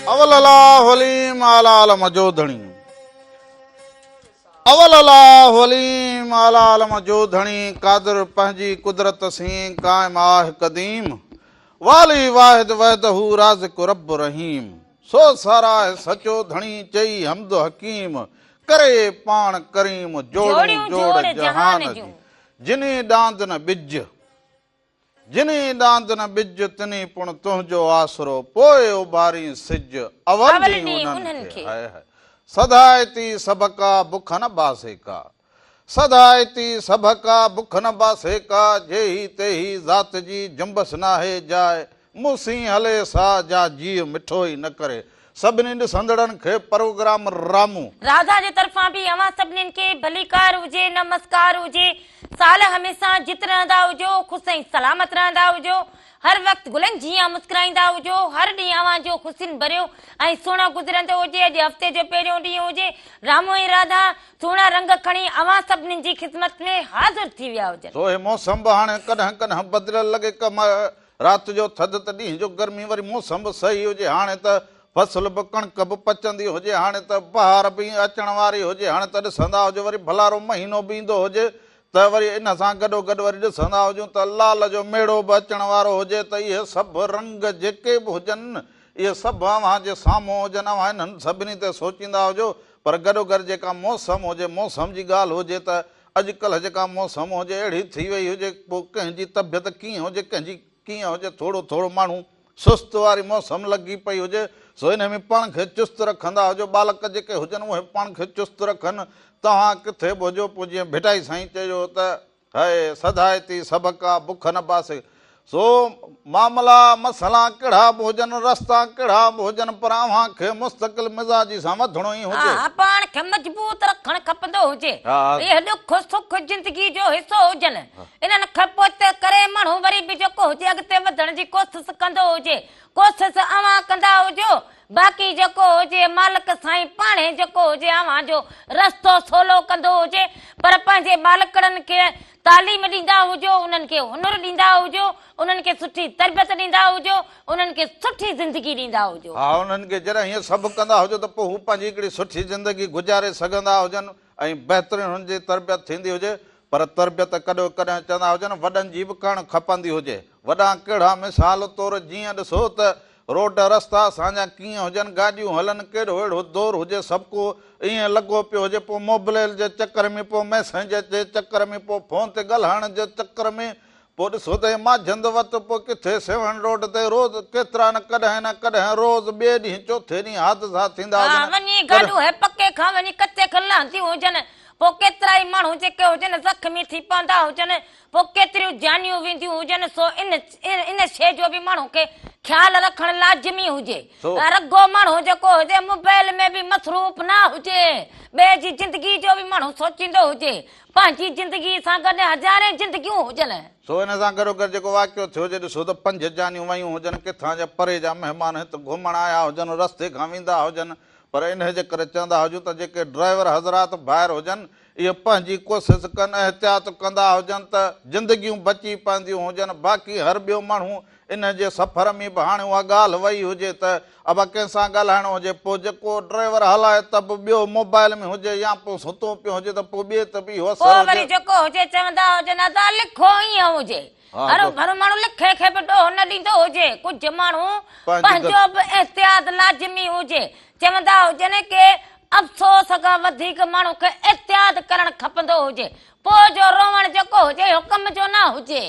اول الله عليم اعلي عالم جو ڌڻي اول الله عليم اعلي عالم جو ڌڻي قادر پنهنجي قدرت سين قائم آه قديم والي واحد وحده رازق رب رحيم سو ساراهه سچو ڌڻي چئي حمد حڪيم ڪري پاڻ ڪريم جوڙيون جوڙ جهان جون جني ڏاند نه ٻج جني ڏاند نه ٻج، تني پڻ تنهنجو آسرو، پوء اڀارين سج، اول ڏينهن انهن کي. High high. سڌائتي سڀڪا، بک نه باسي ڪا. سڌائتي سڀڪا، بک نه باسي ڪا، جيهي تيهي ذات جي، جنبس ناهي جاء، مون سين هلي سا، جا جيء مٺو ئي نه ڪري. سڀني ڏسندڙن کي پروگرام رامو. راڌا جي طرفان به اوهان سڀنين کي ڀليڪار هجي نمسڪار هجي سال هميسان جت رهندا هجو خوش ۽ سلامت رهندا هجو هر وقت گلن جيان مسڪرائيندا هجو هر ڏينهن اوهان جو خوشين ڀريو ۽ سهڻو گذرندو هجي اڄ هفتي جو پهريون ڏينهن هجي رامو ۽ راڌا سهڻا رنگ کڻي اوهان سڀنين جي خدمت ۾ حاضر ٿي ويا هجن. سو هي موسم به هاڻي ڪڏهن ڪڏهن بدليل لڳي ڪم رات جو ٿڌ ته ڏينهن جو گرمي وري موسم به صحيح هجي هاڻي ته فصل به ڪڻڪ به پچندي هجي هاڻي ته بهار به اچڻ واري هجي هاڻي ته ڏسندا هجو وري ڀلارو مهينو به ايندو هجي ته وري ان سان گڏو گڏ وري ڏسندا هجون ته لال جو ميڙو به اچڻ وارو هجي ته اهي سڀ رنگ جيڪي به هجن اهي سڀ اوهان جي سامهون هجن اوهان انهن سڀني تي سوچيندا هجو پر گڏو گڏ جيڪا موسم هجي موسم جي ڳالهه هجي ته اڄ ڪلهه جيڪا موسم هجي اهڙي ٿي وئي هجي پوء ڪنهن جي طبيعت ڪيئن هجي ڪنهن جي ڪيئن هجي ٿورو ٿورو ماڻهو سست واري موسم لڳي پئي هجي سو انهي ۾ پاڻ کي چست رکندا هجو ٻالڪ جيڪي هجن اهي پاڻ کي چست رکن توهان ڪٿي به هجو پوء جيئن ڀٽائي سائين چيو ته هئي سڌائتي سڀڪا بک نه باسي سو معاملا مسئلا ڪهڙا به هجن، رستا ڪهڙا به هجن پر اوهان کي مستقل مزاجي سان وڌڻو ئي هجي. ها پاڻ کي مضبوط رکڻ کپندو هجي. اهي ڏک سک زندگي جو حصو هجن. انهن کي پوئتي ڪري ماڻهو وري به جيڪو هجي اڳتي وڌڻ جي ڪوشش ڪندو هجي. ڪوشش اوهان ڪندا هجو باقي جيڪو هجي مالڪ سائين پاڻهي جيڪو هجي اوهان جو رستو سولو ڪندو هجي پر پنهنجي ٻالڪڙن کي تعليم ڏيندا هجو، انهن کي هنر ڏيندا هجو، انهن کي سٺي تربيت ڏيندا هجو، انهن کي سٺي زندگي ڏيندا هجو. ها انهن کي جڏهن هيئن سڀ ڪندا هجو ته پوء هو پنهنجي هڪڙي سٺي زندگي گذاري سگهندا هجن ۽ بهترين هنن جي تربيت ٿيندي هجي پر تربيت ڪڏهن ڪڏهن چوندا هجن وڏن جي به ڪرڻ کپندي هجي. وڏا ڪهڙا مثال طور جيئن ڏسو ته روڊ رستا اسان جا ڪيئن هجن، گاڏيون هلن، ڪهڙو اهڙو دور هجي، سڀ ڪو ائين لڳو پيو هجي، پوء موبليل جي چڪر ۾، پوء ميسينجر جي چڪر ۾، پوء فون تي ڳالهائڻ جي چڪر ۾، پوء ڏسو ته هي مانجهند وت، پوء ڪٿي سيوهڻ روڊ تي روز ڪيترا نه ڪڏهن نه ڪڏهن روز ٻئي ڏينهن چوٿين ڏينهن حادثا ٿيندا ها هجن، وڃي ڪڏهن. گاڏيون هي پڪي کان وڃي ڪچي کان لهنديون هجن، پوء ڪيترائي ماڻهو جيڪي هجن زخمي ٿي پوندا هجن، پوء ڪيتريون جانيون وينديون هجن سو ان ان شيء جو به ماڻهو کي خيال رکڻ لازمي هجي. رڳو ماڻهو جيڪو هجي موبائل ۾ به مصروف نه هجي. ٻئي جي زندگي جو به ماڻهو سوچيندو هجي. پنهنجي زندگي سان گڏ هزارين زندگيون هجن. سو ان سان گڏوگڏ جيڪو واقعو ٿيو جي ڏسو ته پنج جانيون ويون هجن ڪٿان جا پري جا مهمان هت گهمڻ آيا هجن رستي کان ويندا هجن پر انهي جي ڪري چوندا هجون ته جيڪي ڊرائيور حضرات ڀائر هجن اهي پنهنجي ڪوشش ڪن احتياط ڪندا هجن ته زندگيون بچي پونديون هجن باقي هر ٻيو ماڻهو انهي جي سفر ۾ به هاڻي اها ڳالهه وئي هجي ته ابا ڪنهن سان ڳالهائڻو هجي پوء جيڪو ڊرائيور هلائي ته به ٻيو موبائل ۾ هجي يا پوء ستو پيو هجي ته پوء ٻئي تي به اهو پوء اثر وري هجي. جيڪو هجي چوندا هجن ادا لکو ائين هجي هر هر ماڻهو لکي کي به ڏوهه نه ڏيندو هجي ڪجهه ماڻهو پنهنجو به احتياط لازمي هجي چوندا هجن ڪي افسوس کان وڌيڪ ماڻهو کي احتياط ڪرڻ کپندو هجي پوء جو روئڻ جيڪو هجي اهو ڪم جو نه هجي.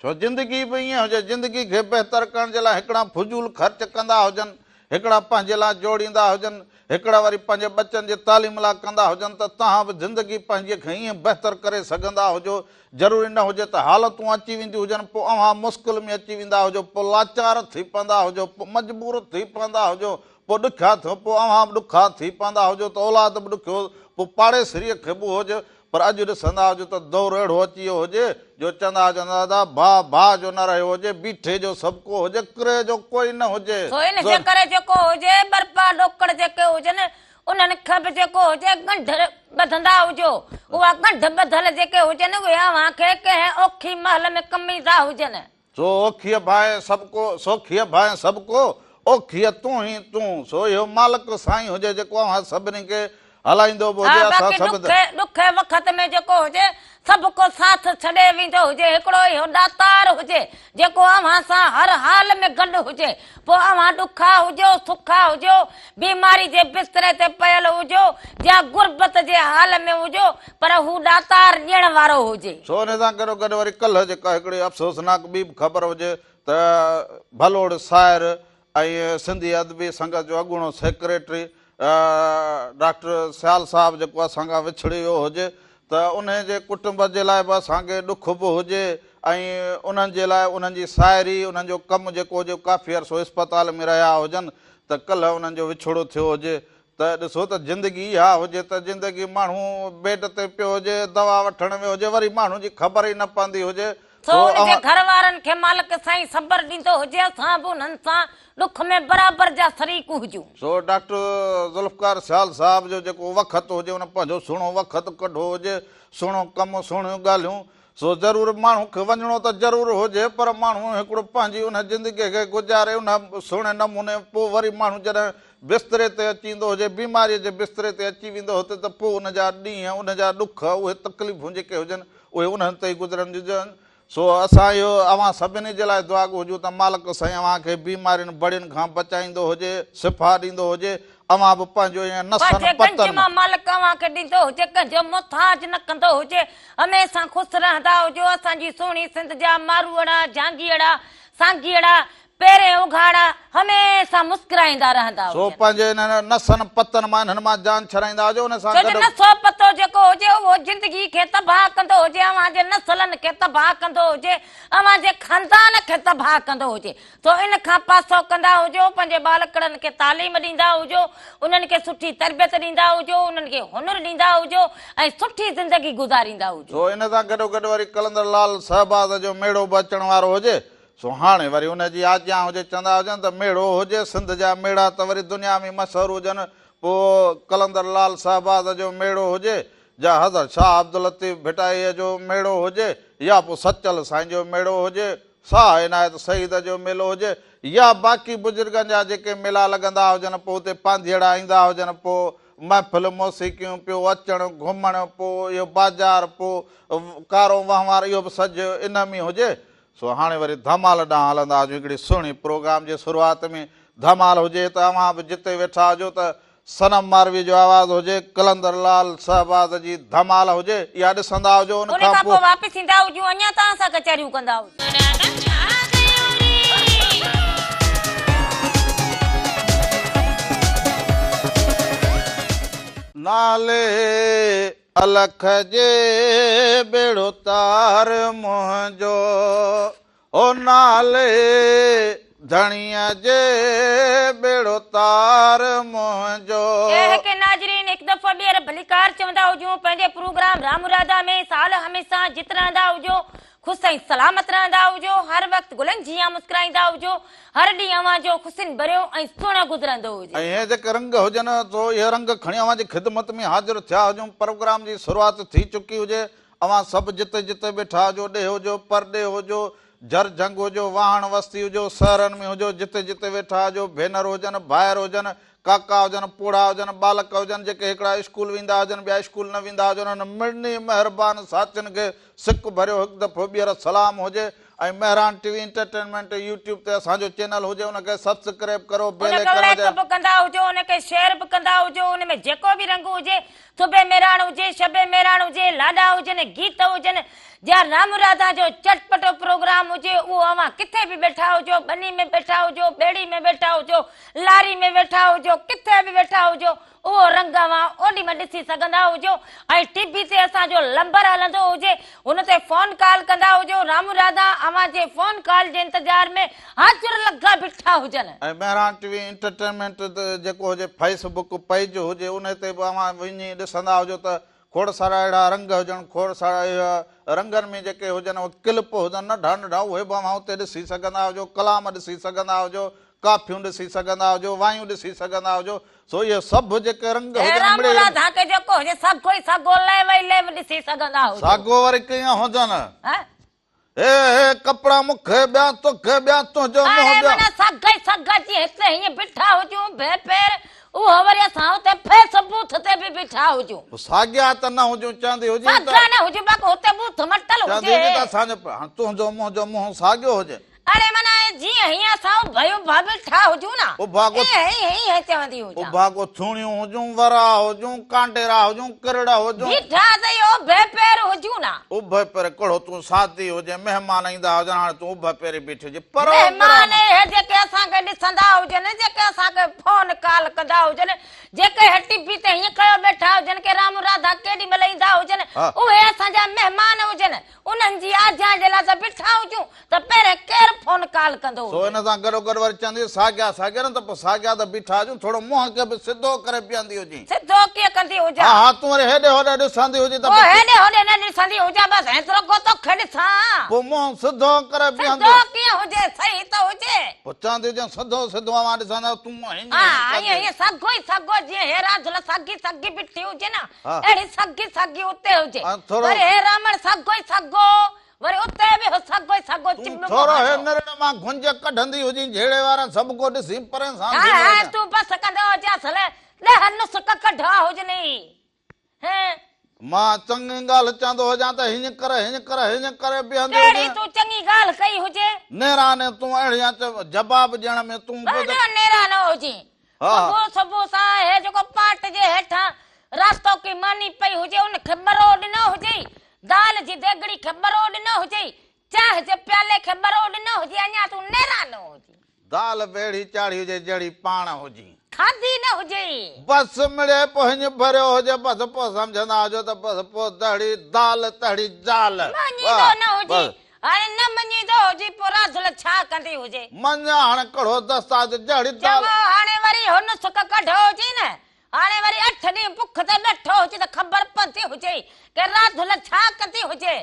ڇو زندگي به ائين هجي زندگي کي بهتر ڪرڻ جي لاء هڪڙا فضول خرچ ڪندا هجن هڪڙا پنهنجي لاء جوڙيندا هجن، هڪڙا وري پنهنجي ٻچن جي تعليم لاء ڪندا هجن ته توهان به زندگي پنهنجي کي ائين بهتر ڪري سگهندا هجو. ضروري نه هجي ته حالتون اچي وينديون هجن پوء اوهان مشڪل ۾ اچي ويندا هجو، پوء لاچار ٿي پوندا هجو، پوء مجبور ٿي پوندا هجو، پوء ڏکيا ٿيو، پوء اوهان به ڏکا ٿي پوندا هجو ته اولاد به ڏکيو، پوء پاڙيسريء کي به هجي. پر اڄ ڏسندا هجو ته دور اهڙو اچي ويو هجي جو چوندا هجن دادا ڀاء ڀاء جو نه رهيو هجي، بيٺي جو سڀڪو هجي، ڪري جو ڪوئي نه هجي. سو ان جي ڪري جيڪو هجي ٻرپا ڏوڪڙ جيڪي هجن انهن کي به جيڪو هجي ڳنڍ ٻڌندا هجو. اها ڳنڍ ٻڌل جيڪي هجن اهي اوهان کي ڪنهن اوکي مهل ۾ ڪم ايندا هجن. سو اوکيء ڀانئين سڀڪو، سوکيء ڀانئين سڀڪو، اوکيء تون ئي تون. سو اهو مالڪ سائين هجي جيڪو اوهان سڀني کي هلائيندو به هجي ها اسان باقي سڀ ته. ڏکي ڏکي وقت ۾ جيڪو هجي سڀ ڪو ساٿ ڇڏي ويندو هجي هڪڙو اهو ڏاتار هجي جيڪو اوهان سان هر حال ۾ گڏ هجي پوء اوهان ڏکا هجو سکا هجو بيماري جي بستري تي پيل هجو يا غربت جي حال ۾ هجو پر هو ڏاتار ڏيڻ وارو هجي. سو انهي سان گڏو گڏ وري ڪلهه جيڪا هڪڙي افسوسناڪ ٻي به خبر هجي ته ڀلوڙ شاعر ۽ سنڌي ادبي سنگت جو اڳوڻو سيڪريٽري ڊاڪٽر سيال صاحب جيڪو اسان کان وڇڙي ويو هجي ته انهي جي ڪٽنب جي لاء به اسان کي ڏک به هجي ۽ انهن جي لاء انهن جي شاعري انهن جو ڪم جيڪو هجي ڪافي عرصو اسپتال ۾ رهيا هجن ته ڪلهه انهن جو وڇوڙو ٿيو هجي ته ڏسو ته زندگي اها هجي ته زندگي ماڻهو بيڊ تي پيو هجي دوا وٺڻ ويو هجي وري ماڻهو جي خبر ئي نه پوندي هجي سو سو ان جي اوهان. گهر وارن کي مالڪ سائين صبر ڏيندو هجي اسان به انهن سان ڏک ۾ برابر جا شريڪ هجون. سو ڊاڪٽر ذوالفقار سيال صاحب جو جيڪو وقت هجي ان پنهنجو سهڻو وقت ڪڍو هجي، سهڻو ڪم، سهڻيون ڳالهيون، سو ضرور ماڻهو کي وڃڻو ته ضرور هجي پر ماڻهو هڪڙو پنهنجي ان زندگي کي گذاري ان سهڻي نموني پوء وري ماڻهو جڏهن بستري تي اچي ايندو هجي بيماريء جي بستري تي اچي ويندو هتي ته پوء ان جا ڏينهن ان جا ڏک اهي تڪليفون جيڪي هجن اهي انهن تي ئي گذرن ڏجن. سو اسان اهو اوهان سڀني جي لاء دعاگو هجون ته مالڪ سائين اوهان کي بيمارين بڙين کان بچائيندو هجي، شفا ڏيندو هجي، اوهان به پنهنجو ائين نسن پنهنجي گنج پتن. مان مالڪ اوهان کي ڏيندو هجي، ڪنهن جو محتاج نه ڪندو هجي، هميشه خوش رهندا هجو، اسان جي سهڻي سنڌ جا ماروئڙا، جهانگيئڙا، سانگيئڙا، پيرين اگهاڙا هميشه مسڪرائيندا رهندا سو هجن. پنهنجي انهن نسن پتن مان انهن مان جان ڇڏائيندا هجو ان سان ڇو جو گڏ. نسو پتو جيڪو هجي اهو زندگي کي تباهه ڪندو هجي، اوهان جي نسلن کي تباهه ڪندو هجي، اوهان جي خاندان کي تباهه ڪندو هجي. سو ان کان پاسو ڪندا هجو، پنهنجي ٻالڪڙن کي تعليم ڏيندا هجو، انهن کي سٺي تربيت ڏيندا هجو، انهن کي هنر ڏيندا هجو ۽ سٺي زندگي گذاريندا هجو. سو ان سان گڏوگڏ وري قلندر لال شهباز جو ميڙو به اچڻ وارو هجي سو هاڻي وري ان جي آجيان هجي چوندا هجن ته ميڙو هجي سنڌ جا ميڙا ته وري دنيا ۾ مشهور هجن پوء قلندر لال شهباز جو ميڙو هجي يا حضرت شاهه عبداللطيف ڀٽائيء جو ميڙو هجي يا پوء سچل سائين جو ميڙو هجي شاهه عنايت شهيد جو ميلو هجي يا باقي بزرگن جا جيڪي ميلا لڳندا هجن پوء اتي پانڌيئڙا ايندا هجن پوء محفل موسيقيون پيو اچڻ گهمڻ پوء اهو بازار پوء ڪارو وهنوار اهو به سڄ ان ۾ هجي سو هاڻي وري ڌمال ڏانهن هلندا هجون هڪڙي سهڻي پروگرام جي شروعات ۾ ڌمال هجي ته اوهان به جتي ويٺا هجو ته صنم ماروي جو آواز هجي قلندر لال شهباز جي ڌمال هجي اها ڏسندا هجو ان ان کان کان پوء. پوء واپس ايندا هجون اڃا توهان سان ڪچهريون ڪندا هجون. نالي الک جي ٻيڙو تار منهنجو، او نالي ڌڻيء جي ٻيڙو تار منهنجو. اي هڪ ناظرين هڪ دفعو ٻيهر ڀليڪار چوندا هجون پنهنجي پروگرام رام راڌا ۾ سال هميشه جت رهندا هجو خوش ۽ سلامت رهندا هجو، هر وقت گلن جيان مسڪرائيندا هجو، هر ڏينهن اوهان جو خوشين ڀريو ۽ سهڻو گذرندو هجي. ۽ هي جيڪي رنگ هجن سو اهي رنگ کڻي اوهان جي خدمت ۾ حاضر ٿيا هجون، پروگرام جي شروعات ٿي چڪي هجي، اوهان سڀ جتي جتي ويٺا هجو، ڏيهه هجو، پرڏيهه هجو، جھر جھنگ هجو، واهڻ وستي هجو، شهرن ۾ هجو، جتي جتي ويٺا هجو، ڀينر هجن، ڀائر هجن، ڪاڪا هجن، پوڙها هجن، ٻالڪ هجن، جيڪي هڪڙا اسڪول ويندا هجن، ٻيا اسڪول نه ويندا هجن، انهن مڙني مهربان ساٿين کي سڪ ڀريو هڪ دفعو ٻيهر سلام هجي ۽ Mehran T V entertainment YouTube تي اسان جو چينل هجي ان کي سبسڪريب ڪرو ان بيل کي آئيڪن لائيڪ هجي. به ڪندا هجو ان کي شيئر به ڪندا هجو ان ۾ جيڪو به رنگ هجي صبح مهراڻ هجي شب مهراڻ هجي لاڏا هجن گيت هجن يا رام راڌا جو چٽپٽو پروگرام هجي اهو اوهان ڪٿي به ويٺا هجو ٻني ۾ ويٺا هجو ٻيڙي ۾ ويٺا هجو لاري ۾ ويٺا هجو ڪٿي به ويٺا هجو اهو رنگ اوهان اوڏي مهل ڏسي سگهندا هجو ۽ ٽي وي تي اسان جو لمبر هلندو هجي ان تي فون ڪال ڪندا هجو رام راڌا اوهان جي فون ڪال جي انتظار ۾ حاضر لڳا بيٺا هجن. ۽ مهراڻ ٽي وي انٽرٽينمينٽ جيڪو هجي فيس بڪ پيج هجي انهي تي به اوهان وڃي ڏسندا هجو ته کوڙ سارا اهڙا رنگ هجن کوڙ سارا اهي رنگن ۾ جيڪي هجن اهي ڪلپ هجن ننڍا ننڍا اهي به اوهان اتي ڏسي سگهندا هجو ڪلام ڏسي سگهندا هجو ڪافيون ڏسي سگهندا هجو وايون ڏسي سگهندا هجو سو اهي سڀ جيڪي رنگ اي هجن رام مڙئي رنگ. راڌا کي جيڪو هجي ساڳو ئي ساڳو ليو ئي ليو ڏسي سگهندا هجو. ساڳو وري ڪيئن هجن؟ ها؟ هي هي ڪپڙا مون کي ٻيا توکي ٻيا تنهنجو منهن اڙي ٻيا. معنيٰ ساڳا ئي ساڳا جيئن هتي هيئن بيٺا هجون بي پير اهو وري اسان اتي فيس بوٿ تي به بيٺا هجون. پوء ساڳيا ته نه هجون چوندي هجين ته. ساڳا نه هجون باقي هتي بوٿ مٽل هجي. چوندي هجين ته اسان جو هاڻ تنهنجو منهنجو منهن ساڳيو هجي. اڙي معنيٰ جيئن هيئن اسان اڀا ئي اڀا بيٺا هجون نه اڀا ڪو ايئن ايئن ايئن چوندي هجان. اڀا ڪو ٿوڻيون هجون، ورا هجون، ڪانڊيرا هجون، ڪرڙ هجون. بيٺا ته اهو اڀي پير هجون نه. اڀي پير ڪهڙو تون سادي هجين، مهمان ايندا هجن هاڻي تون اڀي پير ئي بيٺي هجين. پروگرام. مهمان اهي جيڪي اسان کي ڏسندا هجن، جيڪي اسان کي فون ڪال ڪندا هجن، جيڪي هي ٽي وي تي هيئن ڪيو بيٺا هجن ڪي رام راڌا ڪيڏي مهل ايندا هجن، اهي اسان جا مهمان هجن. انهن جي آجيان جي لاء ته بيٺا هجون ته پهرين ڪير فون ڪال ڪندو سو هجي. ان سان گڏوگڏ وري چوندي هئي، ساڳيا ساڳيا نه ته پوء ساڳيا ته بيٺا هجون، ٿورو منهن کي به سڌو ڪري بيهندي هجين. سڌو ڪيئن ڪندي هجان؟ ها ها تون وري هيڏي هوڏي ڏسندي هجين ته پوء پوء. هيڏي هوڏي نه ڏسندي هجان بس هيترو ڪو توکي ڏسان. پوء منهن سڌو ڪري بيهندي. سڌو ڪيئن هجي صحيح ته هجي. پوء چوندي هجين، سڌو سڌو اوهان ڏسندا تون هيئن ها هيئن ائين ڪندي. ائين ساڳو ئي ساڳو جيئن هي راڌل ساڳي ساڳي بيٺي هجي نه. ها. اهڙي ساڳي ساڳي اتي هجي. ۽ ٿورو. وري هي رامڻ ساڳو ئي ساڳو، وري اتي به هو ساڳو ئي ساڳو تون چٻ ٿورو هي مهانڊو. نرڙ مان گهنج ڪڍندي هجين جهيڙي وارا سڀ ڪو ڏسين پرين سان ها ٿيندو ها هجين. تون بس ڪندو هجين اصل ڏهه نسخ ڪڍيا هجنئي. هين. مان چڱي ڳالهه چوندو هجان ته هيئن ڪر هيئن ڪر هيئن ڪري بيهندي ڪهڙي هجين. تون چڱي ڳالهه ڪئي هجي. نيراني تون اهڙيان جواب ڏيڻ ۾ تون به ته. وڏو نيرانو هجين. ها. صبح صبح سان هي جيڪو پاٽ جي هيٺان راستوڪي ماني پئي هجي ان کي ٻرو ڏنو هجئي، دال جي ديڳڙي کي ٻرو ڏنو هجئي، چانهه جي پيالي کي ٻرو ڏنو هجئي اڃا تون نيرانو هجين. دال به اهڙي چاڙهي هجي جهڙي پاڻ هجين. کاڌي نه هجئي. بس مڙئي پوء هڃ ڀريو هجي بس پوء سمجهندا هجو ته بس پوء دهڙي دال تهڙي جال. مڃيندو نه هجين. هاڻي نه مڃيندو هجي پوء راڌل ڇا ڪندي هجي. مڃ هاڻي ڪڙهو دستاج جهڙي دال. چڱو هاڻي وري هن سڪ ڪڍيو هجي نه. هاڻي وري اٺ ڏينهن بک تي ويٺو هجي ته خبر پوندي هجي ڪي راڌل ڇا ڪندي هجي.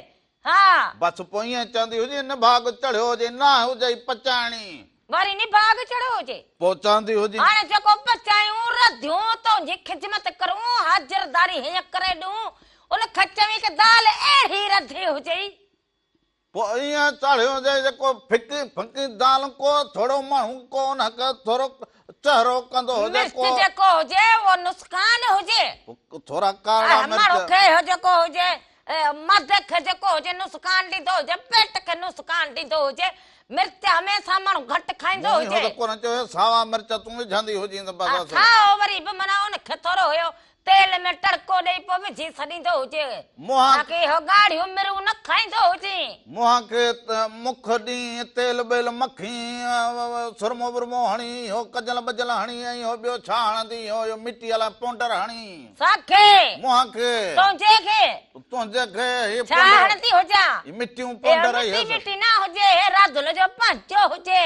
ها. بس پوء ائين چوندي هجي نڀاڳ چڙهيو هجي ناهه هجئي پچائڻي. وري نڀاڳ چڙهيو هجي. پوء چوندي هجي. هاڻي جيڪو پچايون رڌيون تنهنجي خدمت ڪرون حاضرداري هيئن ڪري ڏيون ان کي چوين ڪي دال اهڙي رڌي هجئي. پوء ائين چاڙهيو هجئي جيڪو ڦڪي ڦڪي دال ڪو ٿورو ماڻهو ڪو ان کي ٿورو چهرو ڪندو هجي مرچ ڪو. جيڪو هجي اهو نسخان هجي. پوء ٿورا ڪارڙا مرچ. ماڻهو کي اهو جيڪو هجي مردي کي جيڪو هجي نسخان ڏيندو هجي پيٽ کي نسخان ڏيندو هجي مرچ هميشه ماڻهو گهٽ کائيندو مون اهو هجي. ته ڪونه چيو هيو ساوا مرچ تون وجهندي هجين ته بس اصل. سائو وري به معنيٰ ان کي ٿورو هيو تيل ۾ ٽڙڪو ڏئي پوء وجهي ڇڏيندو هجي. منهن. باقي اهو ڳاڙهيون مرون نه کائيندو هجي. منهن کي مک ڏين، تيل ٻيل مکين، سرمو ورمو هڻي، اهو ڪجل ٻجل هڻي ۽ اهو ٻيو ڇا هڻندي، اهو اهو مٽيء لاء پونڊر هڻي. ساکي. منهن کي. تنهنجي کي. تنهنجي کي هي ڇا پونڊر. هڻندي هجان. هي مٽيون پونڊر اهو اهي مٽي سڀ. ٻٽي نه هجي، هي راڌل جو پنهنجو هجي.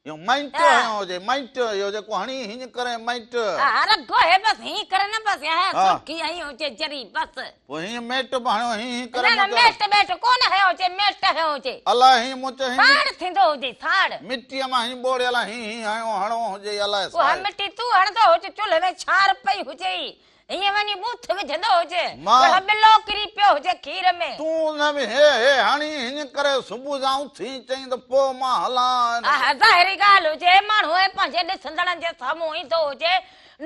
اهو مائٽ هنيو هجي، مائٽ اهو جيڪو هڻي هيئن ڪري مائٽ. ها رڳو هي بس هيئن ڪري نه بس اها سرخي هنئي هجي ذري بس. پوء هيئن ميٽ به هنيو هيئن هيئن ڪري نه نه ميٽ ٻيٽ ڪونه هنيو هجي ميٽ هنيو هجي. الاء هيئن مون چيو هيئن. ساڙ ٿيندو هجي ساڙ. مٽيء مان هيئن ٻوڙي الاء هيئن هيئن هنيو هڻو هجي الاء ساڙ. اها مٽي تون هڻندو هج چلهه ۾ ڇار پئي هجئي. ائين وڃي ٻوٿ وجهندو هجي، ڄڻ ٻلو ڪري پيو هجي کير ۾. تون ان ۾ هي هي هڻي هيئن ڪري صبح سان اٿي چئين ته پوء مان هلان. اها ظاهري ڳالهه هجي، ماڻهو پنهنجي ڏسندڙن جي سامهون ايندو هجي،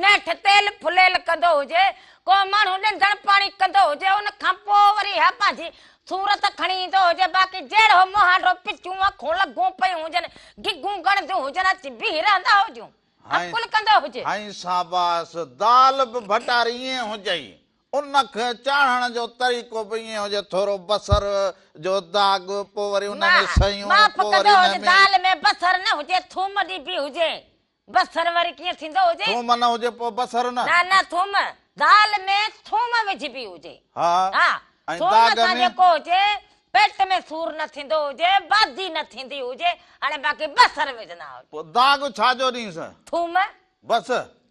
نيٺ تيل ڦليل ڪندو هجي، ڪو ماڻهو ڏندڻ پاڻي ڪندو هجي، ان کان پوء وري اها پنهنجي صورت کڻي ايندو هجي، باقي جهڙو مهانڊو پچون اکون لڳون پيون هجن، گگون ڳڻنديون هجن، اچي بيهي رهندا هجون. عقل ڪندو هجي. هائين شاباس، دال به ڀٽاري ائين هجئي. ان کي چاڙهڻ جو طريقو به ائين هجي، ٿورو بصر جو داڳ، پوء وري ان ۾ سيون، معاف پوء وري ڪندو ان هجي، ۾. دال ۾ بصر نه هجي، ٿوم ڏبي هجي. بصر وري ڪيئن ٿيندو هجي؟ ٿوم نه هجي پوء بصر نه؟ نه نه ٿوم، دال ۾ ٿوم وجهبي هجي. ها، ها، ۽ ٿوم داڳ سان ۾؟ جيڪو هجي، پيٽ ۾ سور نه ٿيندو هجي، بادي نه ٿيندي هجي، هاڻي باقي بصر وجهندا هجو. پوء داغ ڇا جو ڏينس؟ ٿوم. بس.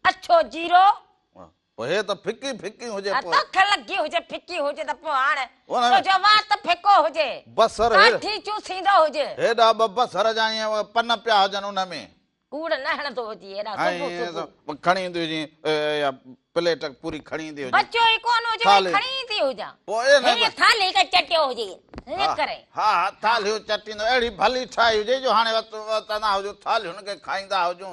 اڇو جيرو. پوء هي ته ڦڪي ڦڪي هجي پوء. توکي لڳي هجي ڦڪي هجي ته پوء هاڻ تنهنجو وات ڦڪو هجي. بصر ڪاٺي چوسيندو هجي. هيڏا ٻه بصر جا ائين پن پيا هجن ان ۾. ڪوڙ نه هڻندو هجي ايڏا صبح صبح. ۽ کڻي ايندي هجين اها پليٽ پوري کڻي ايندي هجين. بچيو ئي ڪونه هجي وري کڻي ايندي هجان. پوء هيئن ٿالهي کي چٽيو هجي هيئن ڪري. ها ها ٿالهيون چٽيندو اهڙي ڀلي ٺاهي هجي جو هاڻي وتندا هجون ٿالهين کي کائيندا هجون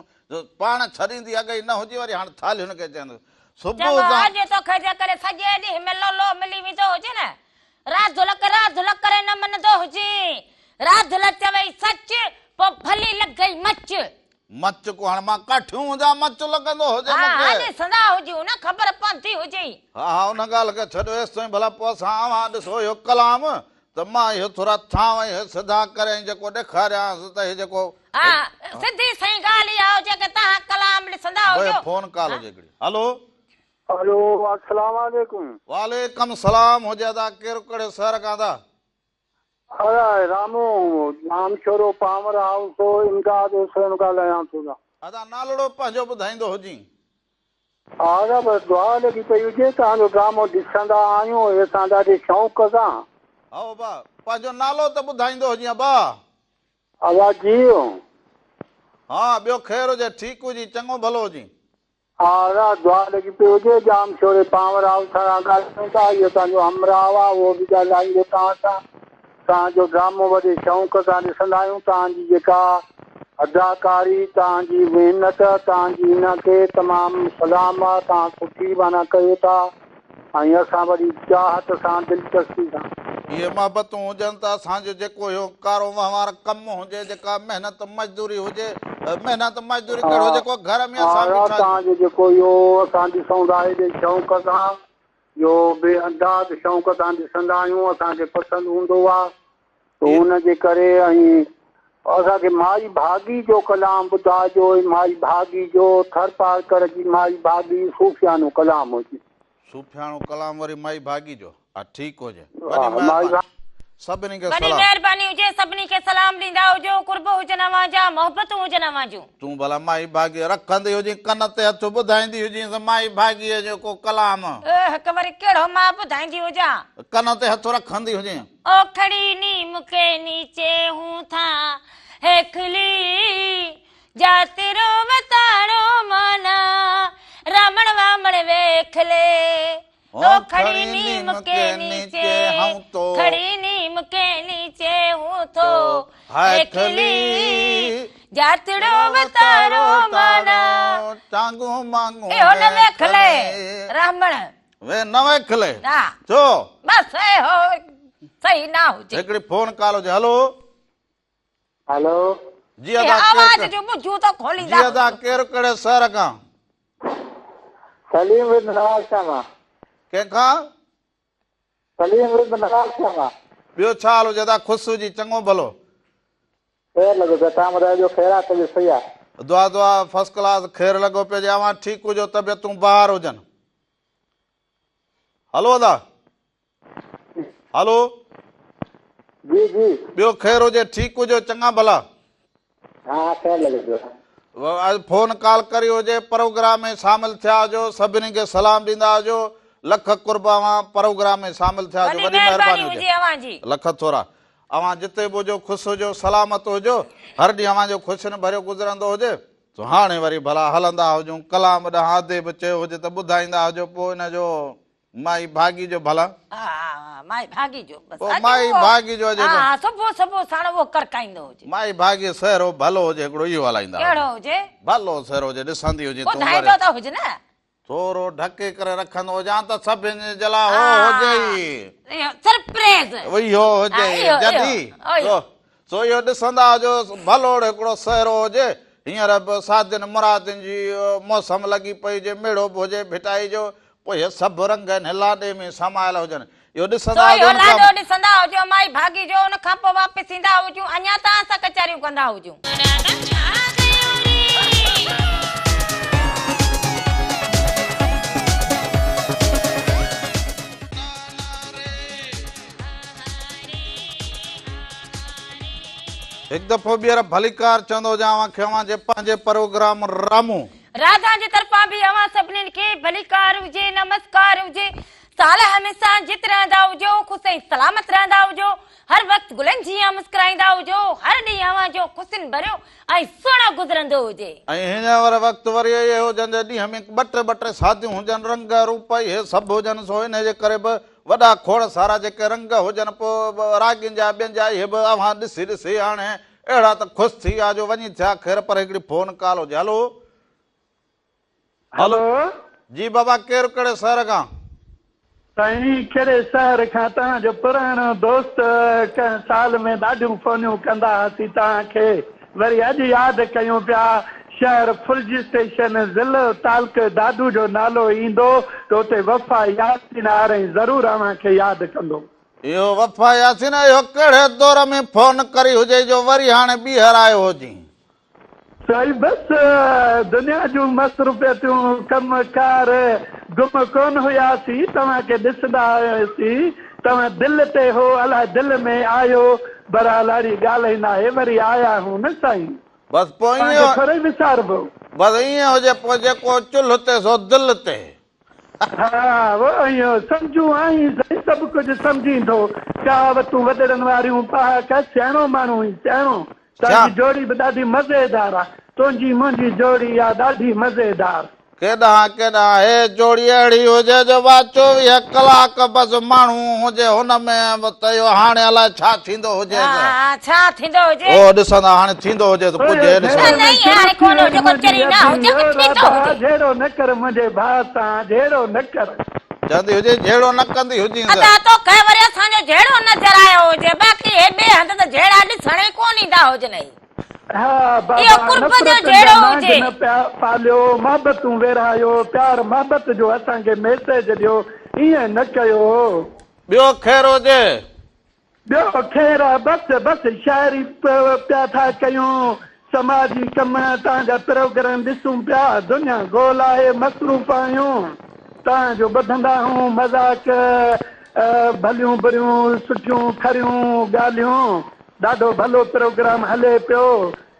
پاڻ ڇڏيندي اڳ ئي نه هجي وري هاڻي ٿالهين کي چوندو صبح چڱو سان. اڄ توکي جيڪڏهن سڄي ڏينهن ۾ لولو ملي ويندو هجي نه راڌل کي راڌل ڪري نه مڃندو هجي. راڌل چوي سچ، پوء ڀلي لڳئي مچ. مچ ڪو هاڻ مان ڪاٺيون هجان مچ لڳندو هجي مون کي. ها ڏسندا هجون نه خبر پوندي هجي. ها ها ان ڳالهه کي ڇڏيو ايستائين ڀلا پوء اسان اوهان ڏسو اهو ڪلام ته مان اهو ٿورا ٿانو اهي سڌا ڪري ۽ جيڪو ڏيکاريانس ته هي جيڪو. ها سڌي سئين ڳالهه اها هجي ڪه توهان ڪلام ڏسندا هجو. فون ڪال هجي هڪڙي. هلو. الو السلام عليڪم. وعليڪم سلام هجي ادا ڪير ڪهڙي شهر کان ادا. ادا رامو ڄامشورو پاور هائوس امداد حسين ڳالهايان ٿو ادا. ادا نالڙو پنهنجو ٻڌائيندو هجين. ها ادا بس دعا لڳي پئي هجي توهان جو ڊرامو ڏسندا آهيون اسان ڏاڍي شوق سان. هائو ابا پنهنجو نالو ته ٻڌائيندو هجين ابا. ادا جيو. ها ٻيو خير هجي ٺيڪ هجين چڱو ڀلو هجين. ها ادا دعا لڳي پئي هجي ڄام شوري پانور هائوس سان ڳالهايون ٿا اهو توهان جو همراهه آ اهو به ڳالهائيندو توهان سان توهان جو ڊرامو وڏي شوق سان ڏسندا آهيون توهان جي جيڪا اداڪاري توهان جي محنت توهان جي ان کي تمام سلام آ توهان سٺي معنيٰ ڪيو ٿا ۽ اسان وڏي چاهت سان دلچسپي سان. اهي محبتون هجن ته اسان جو جيڪو اهو ڪارو وهنوار ڪم هجي جيڪا محنت مزدوري هجي محنت مزدوري ڪهڙو جيڪو گهر ۾ اسان ها بيٺا توهان جو جيڪو اهو اسان ڏسون ٿا ايڏي شوق سان جو بي انداز شوق سان ڏسندا آهيون اسان کي پسند هوندو آ ته ان جي ڪري ۽ اسان کي مائي ڀاڳي جو ڪلام ٻڌائجو ۽ مائي ڀاڳي جو ٿرپارڪر جي مائي ڀاڳي صوفيانو ڪلام هجي. صوفياڻو ڪلام وري مائي ڀاڳي جو ها ٺيڪ هجي وڏي مهرباني سڀني کي وڏي سلام. مهرباني هجي سڀني کي سلام ڏيندا هجو قرب هجن اوهان جا محبتون هجن اوهان جون. تون ڀلا مائي ڀاڳي رکندي هجين ڪن تي هٿ ٻڌائيندي هجينس مائي ڀاڳيء جو ڪو ڪلام. هڪ وري ڪهڙو مان ٻڌائيندي هجان. ڪن تي هٿ رکندي هجين. اوکڙي نيم ڪي نيچي هون ٿا هيکلي جات رو وتاڻو مانا رامڻ وامڻ ويک لي اوکڙي نيم ڪي نيچي کڙي نيم ڪي نيچي هون ٿو هيکلي جاتڙو وتاڻو مانا چانگون مانگون اهو نه ويک لي رامڻ وي نه ويکلي ها ڇو؟ بس اهو صحيح نه هجي. هڪڙي فون ڪال هجي هلو. هلو. جي ادا آواز جو ٻجهون ته کوليندا. جي ادا ڪير ڪهڙي شهر کان؟ سليم ولد نواز شاهه مان. ڪنهن کان؟ سليم ولد نواز شاهه مان. ٻيو ڇا حال هجي ادا خوش هجي چڱو ڀلو. خير لڳو پيو توهان ٻڌايو ٻيو خير آ طبيعت صحيح آ. دعا دعا فرسٽ ڪلاس خير لڳو پيو جي اوهان ٺيڪ هجو طبيعتون بهار هجن. هلو ادا هلو. جي جي. ٻيو خير هجي ٺيڪ هجو چڱا ڀلا. ها خير لڳي پيو. فون ڪال ڪري هجي پروگرام ۾ شامل ٿيا هجو سڀني کي سلام ڏيندا هجو لک قرب اوهان پروگرام ۾ شامل ٿيا هجو وڏي مهرباني هجي لک ٿورا اوهان جتي به هجو خوش هجو سلامت هجو هر ڏينهن اوهان جو خوشين ڀريو گذرندو هجي سو هاڻي وري ڀلا هلندا هجون ڪلام ڏانهن ادي به چيو هجي ته ٻڌائيندا هجو پوء ان جو مائي ڀاڳي جو ڀلا. ها ها مائي ڀاڳي جو بس پوء مائي ڀاڳي جو اڄ ها ها صبح صبح ساڻ اهو ڪرڪائيندو هجي. مائي ڀاڳي سهرو ڀلو هجي هڪڙو اهو هلائيندا هجو. ڪهڙو هجي؟ ڀلو سهرو هجي ڏسندي هجي تون وري. ٻڌائيندو ته هج نه. ٿورو ڍڪي ڪري رکندو هجان ته سڀن جي لاء هو هجي ئي. اهو سرپرائز. اهو هجي ئي جڏي سو اهو ڏسندا هجو ڀلوڙ هڪڙو سهرو هجي هينئر به شادين مرادين جي موسم لڳي پئي هجي ميڙو به هجي ڀٽائي جو پوء اهي سڀ رنگ انهي لاڏي ۾ سمايل هجن اهو سو ڏسندا اهو هجو ان لاڏو کان ڏسندا هجو مائي ڀاڳي جو ان کان پوء واپس ايندا هجون اڃا توهان سان ڪچهريون ڪندا هجون. هڪ دفعو ٻيهر ڀليڪار چوندو هجان اوهان کي اوهان جي پنهنجي پروگرام رامو. راڌا جي طرفان به اوهان سڀني کي ڀليڪار هجي نمسڪار هجي سال هميشه جت رهندا هجو خوش ۽ سلامت رهندا هجو. هر وقت گلن جيان مسڪرائيندا هجو، هر ڏينهن اوهان جو خوشين ڀريو ۽ سهڻو گذرندو هجي. ۽ هينئر وقت وري اهي هجن جي ڏينهن ۾ ٻه ٽي ٻه ٽي شاديون هجن، رنگ روپ اهي سڀ هجن، سو انهي جي ڪري به وڏا کوڙ سارا جيڪي رنگ هجن پوء راڳين جا ٻين جا اهي به اوهان ڏسي ڏسي هاڻي اهڙا ته خوش ٿي ويا جو وڃي ٿيا خير پر هڪڙي فون ڪال هجي هلو هلو جي بابا ڪير ڪهڙي شهر کان. سائين ڪهڙي شهر کان توهان جو پراڻو دوست ڪنهن سال ۾ ڏاڍيون فونيون ڪندا هئاسين توهان کي وري اڄ ياد ڪيون پيا شهر ڦلجي اسٽيشن ضلعو تعلقو دادو جو نالو ايندو ته اتي وفا ياسين آرائين ضرور اوهان کي ياد ڪندو. اهو وفا ياسين اهو ڪهڙي دور ۾ فون ڪري هجئي جو وري هاڻي ٻيهر آيو هجين. سائين بس دنيا جون مصروفيتون ڪم ڪار گم ڪون هياسين توهان کي ڏسندا هياسين توهان دل تي هو الائي دل ۾ آهيو بھرحال اھڙي ڳالهه ئي ناهي وري آيا آهيون نه سائين بس پوء توهان کي ائين ٿورئي وساربو. بس ائين هجي پوء جيڪو چلهه تي سو دل تي. ها اهو سمجهون آهين سائين سڀ ڪجهه سمجهين ٿو ڪهاوتون وڏڙن واريون پهاڪا سياڻو ماڻهو آهين سياڻو تنهنجي جوڙي به ڏاڍي مزيدار آ تنهنجي منهنجي جوڙي آ ڏاڍي مزيدار. ڪيڏانهن ڪيڏانهن هي جوڙي اهڙي هجي جو وا 24 ڪلاڪ بس ماڻهو هجي هن ۾ ته اهو هاڻي الائي ڇا ٿيندو هجيس. ها ڇا ٿيندو هجي. اهو ڏسندا هاڻي ٿيندو هجيس ڪجهه هي ڏسندا. نه نه ائين هاڻي ڪونه هجي ڪو چري نه هجي ڪو ٿيندو هجي. جهيڙو نه ڪر منهنجي ڀاء سان جهيڙو نه ڪر. چوندي هجي جهيڙو نه ڪندي هجينس. ادا توکي وري اسان جو جهيڙو نظر آيو هجي باقي هي ٻئي هنڌ ته جهيڙا ڏسڻ ئي ڪونه ايندا هجنئي. ها اهو بابا قرب جو نفرتن جا جهيڙو نانگ هجي. نه پيا پاليو محبتون ورهايو پيار محبت جو اسان کي ميسيج ڏيو ائين نه ڪيو. ٻيو خير هجي. ٻيو خير آ بس بس شاعري پيا ٿا ڪيون سماجي ڪم توهان جا پروگرام ڏسون پيا دنيا گول آهي مصروف آهيون توهان جو ٻڌندا آهيون مذاق ڀليون بريون سٺيون کريون ڳالهيون ڏاڍو ڀلو پروگرام هلي پيو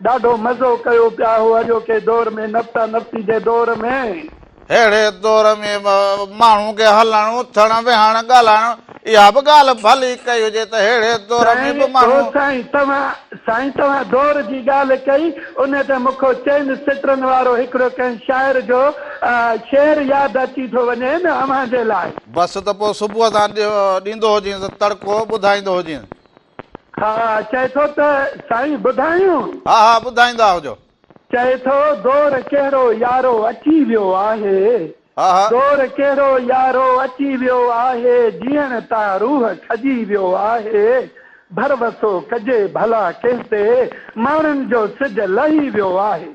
ڏاڍو مزو ڪيو پيا هو اڄوڪي دور ۾ نفسا نفسي جي دور ۾. ههڙي دور ۾ ماڻهو کي هلڻ، اٿڻ، ويهڻ، ڳالهائڻ اها به ڳالهه ڀلي ڪئي هجي ته ههڙي دور ۾ به ماڻهو. سائين توهان سائين توهان دور جي ڳالهه ڪئي انهي تي مون کي چئن سٽرن وارو هڪڙو ڪنهن شاعر جو شعر ياد اچي ٿو وڃي نه اوهان جي لاء. بس ته پوء صبح سان ڏيندو هجينس تڙڪو ٻڌائيندو هجينس. ها چئي ٿو ته سائين ٻڌايون؟ ها ها ٻڌائيندا هجو. چئي ٿو دور ڪهڙو يارو اچي ويو آهي. ها ها. دور ڪهڙو يارو اچي ويو آهي جيئڻ تان روح کڄي ويو آهي ڀروسو ڪجي ڀلا ڪنهن تي ماڻهن جو سج لهي ويو آهي.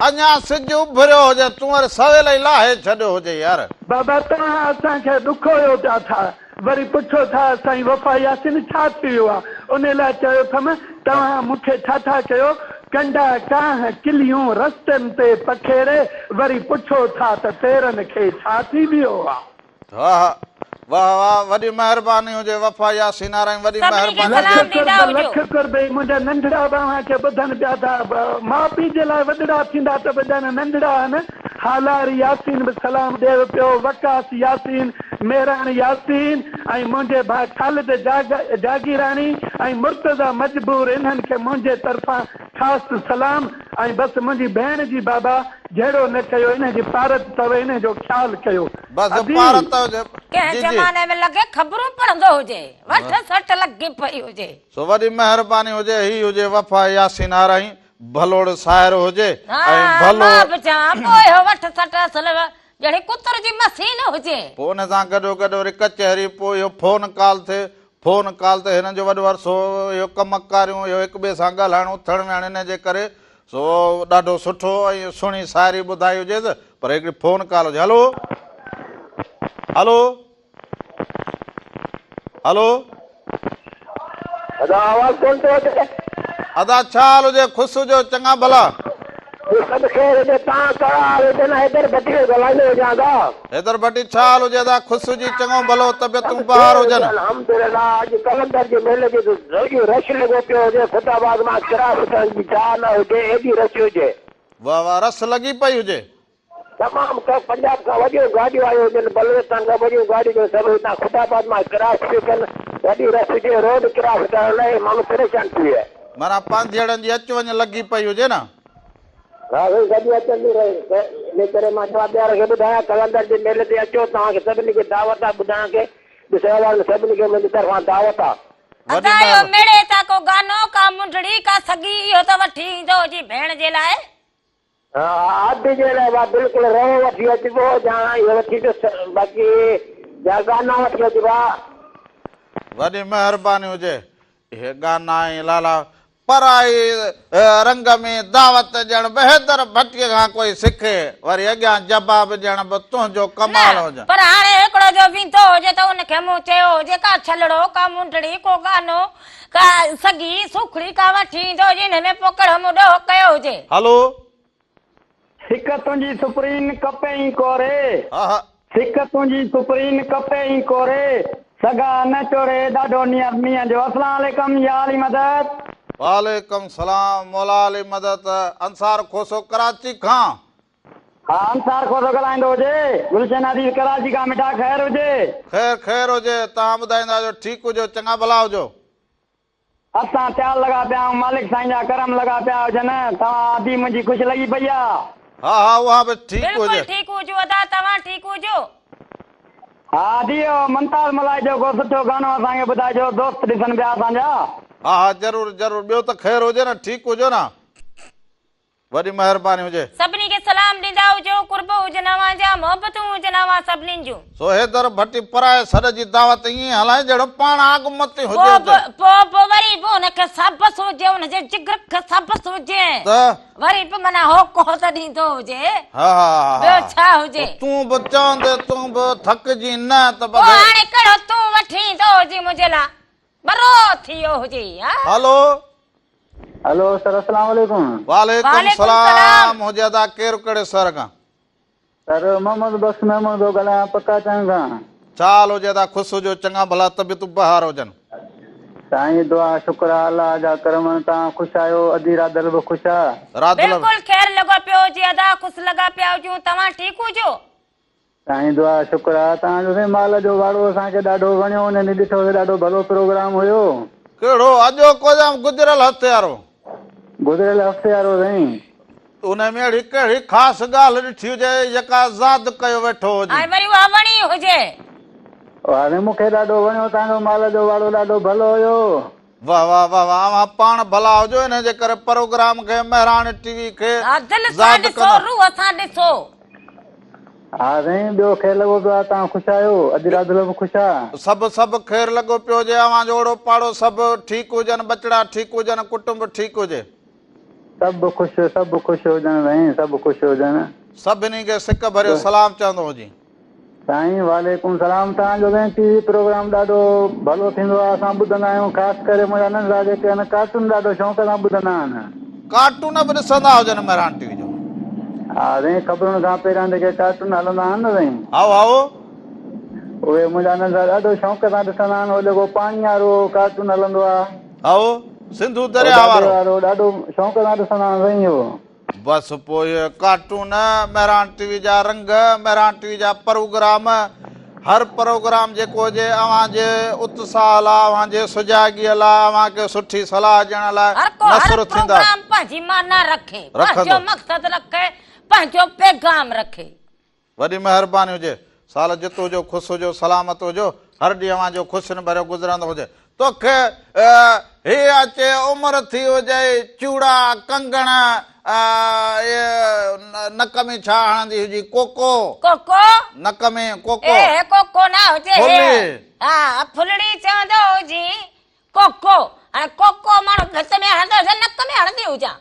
اڃا سج اڀريو هجي تون وري سويل ئي لاهي ڇڏيو هجي يار. بابا توهان اسان کي ڏکويو پيا ٿا وري پڇو ٿا سائين وفا ياسين ڇا ٿي ويو آ انهي لاء چيو اٿم توهان مون کي ڇا ٿا ڪيو ڪنڊا ڪانه ڪليون رستن تي پکيڙي وري پڇو ٿا ته پيرن کي ڇا ٿي ويو آ. واھ واھ واھ وڏي مهرباني هجي وفا ياسين آرائين وڏي سڀني کي مهرباني سلام لک ڏيندا قرب هجو. لک قرب اي منهنجا ننڍڙا به اوهان کي ٻڌن پيا ٿا ماء پيء جي لاء وڏڙا ٿيندا ته به ڄڻ ننڍڙا آهن هالار ياسين به سلام ڏيو پيو وقاص ياسين مهراڻ ياسين ۽ منهنجي ڀاء خالد جاگيراڻي ۽ مرتضيٰ مجبور انهن کي منهنجي طرفان خاص سلام ۽ بس منهنجي ڀيڻ جي بابا جهيڙو نه ڪيو انهي جي پارت اٿو انهي جو خيال ڪيو بس ادي. پارت هجي ڪنهن جي جي. زماني ۾ لڳي خبرون پڙهندو هجي وٺ سٽ لڳي پئي هجي. سو وڏي مهرباني هجي هي هجي وفا ياسين آرائين ڀلوڙ ساحر هجي ۽ ها ڀلو. مان به چوان پوء اهو وٺ سٽ اصل ڄڻي ڪتر جي مشين هجي. پوء ان سان گڏو گڏ وري ڪچهري پوء اهو فون ڪال ٿئي فون ڪال تي هنن جو وڏو عرصو اهو ڪم ڪاريون اهو هڪ ٻئي سان ڳالهائڻ اٿڻ ويهڻ انهي جي ڪري سو ڏاڍو سٺو ۽ سهڻي شاعري ٻڌائي هجيس پر هڪڙي فون ڪال هجي هلو هلو هلو. ادا آواز ڪون ٿو اچي. ادا ڇا حال هجي خوش هجو چڱا ڀلا. جي سڀ خير هجي تان ڪهڙا حال هجن حيدر ڀٽي جو ڳالهائيندو هجان ادا. حيدر ڀٽي ڇا حال هجي ادا خوش هجي چڱو ڀلو طبيعتون سڀ بهار خير هجي هجن. الحمدلله اڄ قلندر جي ميلي جي ته سڄو رش لڳو پيو هجي خدا آباد مان ڪراس ڪرڻ جي جاء نه هجي ايڏي رش هجي. واه واه رس لڳي پئي هجي. تمام پنجاب کان وڏيون گاڏيون آيون هجن بلوچستان کان وڏيون گاڏيون هجن سڀ هتان خدا آباد مان ڪراس پيون ڪن. وڏي رش هجي، روڊ ڪراس ڪرڻ لاء ماڻهو پريشان ٿي ويا. معنيٰ پانڌيئڙن جي اچ وڃ لڳي پئي هجي نه. ها سائين گڏي اچن ٿي رهي انهي ڪري مان چوان ٻيهر کي ٻڌايان قلندر جي ميلي تي اچو توهان کي سڀني کي دعوت آ ٻڌڻ کي ڏسڻ وارن سڀني کي منهنجي طرفان دعوت آ. وڏي ادا اهو مهرباني. ميڙي تان ڪو گانو ڪا منڊڙي ڪا سڳي اهو ته وٺي ايندو هجي ڀيڻ جي لاء. ها ها ادي جي لاء وا بلڪل رئو وٺي اچبو جا اهو وٺي اچو باقي جا گانا وٺي اچبا. وڏي مهرباني هجي. اهي گانا ۽ لالا پرائي رنگ ۾ دعوت ڏيڻ به حيدر ڀٽيء کان ڪوئي سکي، وري اڳيان جواب ڏيڻ به تنهنجو ڪمال نه، هجن. پر هاڻي هڪڙو جو ويندو هجي ته ان کي مون چيو هجي ڪا ڇلڙو، ڪا منڊڙي، ڪو گانو، ڪا سڳي، سوکڙي ڪا وٺي ايندو هجي، انهي ۾ پوء ڪهڙو مون ڏوهه ڪيو هجي. هلو. سڪ تنهنجي سپرين ڪپي ۽ ڪوري. ها ها. سڪ تنهنجي سپرين ڪپي ۽ ڪوري. سگها نه چوري ڏاڍو نيئر نينهن جو. اسلام عليڪم يا علي مدد. وعليڪم سلام مولا علي مدد انصار کوسو ڪراچي کان. ها انصار کوسو ڳالهائيندو هجي گلشن عزيز ڪراچي کان مٺا خير هجي. خير خير هجي توهان ٻڌائيندا هجو ٺيڪ هجو چڱا ڀلا هجو. اسان تيار لڳا پيا آهيون مالڪ سائين جا ڪرم لڳا پيا هجن توهان ادي منهنجي خوش لڳي پئي آ. ها ها اها به ٺيڪ بلڪل هجي. ٺيڪ هجو ادا توهان ٺيڪ هجو. ها ادي اهو ممتاز ملائي جو ڪو سٺو گانو اسان کي ٻڌائجو دوست ڏسن پيا اسان جا. ها ها ضرور ضرور ٻيو ته خير هجي نه ٺيڪ هجو نه. وڏي مهرباني هجي. سڀني کي سلام ڏيندا هجو قرب هجن اوهان جا محبتون هجن اوهان سڀنين جون. سو حيدر ڀٽي پرائي سڏ جي دعوت ائين هلائين جهڙو پاڻ آڳ متي هجي پوء اتي. به پوء به وري به ان کي سابس هجي ان جي جگر کي سابس هجي ته. وري به معنيٰ هوڪو ته ڏيندو هجي ها ها ها ٻيو ڇا هجي. پوء تون به چوندي تون به ٿڪجين نه ته پوء بس. هاڻي ڪهڙو تون وٺي ايندو هجين منهنجي لاء ٻرو ٿي ويو هجي ها. هلو. هلو سر اسلام عليڪم. وعليڪم وعليڪم سلام سلام. هجي ادا ڪير ڪهڙي شهر کان. سر محمد بخش ميمڻ ٿو ڳالهايان پڪا چانگ کان. ڇا حال هجي ادا خوش هجو چڱا ڀلا طبيعتون بهار هجن. سائين دعا شڪر آ الله جا ڪرم آهن توهان خوش آهيو ادي راڌل به خوش آ. راڌل به. بلڪل خير لڳو پيو هجي ادا خوش لڳا پيا هجون توهان ٺيڪ هجو. سائين دعا شڪر آ توهان جو سائين مال جو واڙو اسان کي ڏاڍو وڻيو ان ڏينهن ڏٺو سي ڏاڍو ڀلو پروگرام هيو. ڪهڙو اڄوڪو يا گذريل هفتي وارو؟ گذريل هفتي وارو سائين. ان ۾ اهڙي ڪهڙي خاص ڳالهه ڏٺي هجي جيڪا زاد ڪيو ويٺو هجين؟ ۽ وري اها وڻي هجي. واهه سائين مون کي ڏاڍو وڻيو توهان جو مال جو واڙو ڏاڍو ڀلو هيو. واه واه واه واه اوهان پاڻ ڀلا هجو انهي جي ڪري پروگرام کي مهراڻ ٽي وي کي ها دل سان زاد ڏسو ڪندا. روح سان ڏسو. ها سائين ٻيو خير لڳو پيو آ توهان خوش آهيو ادي راڌلو به خوش آ. سڀ سڀ خير لڳو پيو هجي اوهان جو اوڙو پاڙو سڀ ٺيڪ هجن ٻچڙا ٺيڪ هجن ڪٽنب ٺيڪ هجي. سڀ خوش سڀ خوش هجن سائين سڀ خوش هجن. سڀني کي سڪ ڀريو سلام چوندو هجين. سائين وعليڪم سلام توهان جو سائين ٽي وي پروگرام ڏاڍو ڀلو ٿيندو آهي اسان ٻڌندا آهيون خاص ڪري منهنجا ننڍڙا جيڪي آهن ڪارٽون ڏاڍو شوق سان ٻڌندا آهن. ڪارٽون به ڏسندا هجن مهراڻ ٽي وي جو. ها سائين خبرن کان پهريان جيڪي ڪارٽون هلندا آهن نه سائين. هائو هائو. اهي منهنجا ننڍڙا ڏاڍو شوق سان ڏسندا آهن اهو جيڪو پاڻي وارو ڪارٽون هلندو آهي. هائو سنڌو درياهه وارو. وارو ڏاڍو شوق سان ڏسندا آهن سائين اهو. بس پوء اهي ڪارٽون، مهراڻ ٽي وي جا رنگ، مهراڻ ٽي وي جا پروگرام، هر پروگرام جيڪو هجي اوهان جي اتساهه لاء، اوهان جي سجاڳيء لاء، اوهان کي سٺي صلاح ڏيڻ لاء هر ڪو هر نثر ٿيندا. پروگرام پنهنجي معنيٰ رکي، پنهنجو رکندو. مقصد رکي، پنهنجو پيغام رکي. وڏي مهرباني هجي. سال جت هجو خوش هجو سلامت هجو هر ڏينهن اوهان جو خوشين ڀريو گذرندو هجي. توکي هي اچي عمر ٿي هجئي چوڙا ڪنگڻ اهي نڪ ۾ ڇا هڻندي هجي ڪوڪو. ڪوڪو. نڪ ۾ ڪوڪو. اي ڪوڪو نه هجي هي. ڦلي. ها ڦلڙي چوندو هجي ڪوڪو هاڻي ڪوڪو ماڻهو ڀت ۾ هڻندو هجي نڪ ۾ هڻندي هجان.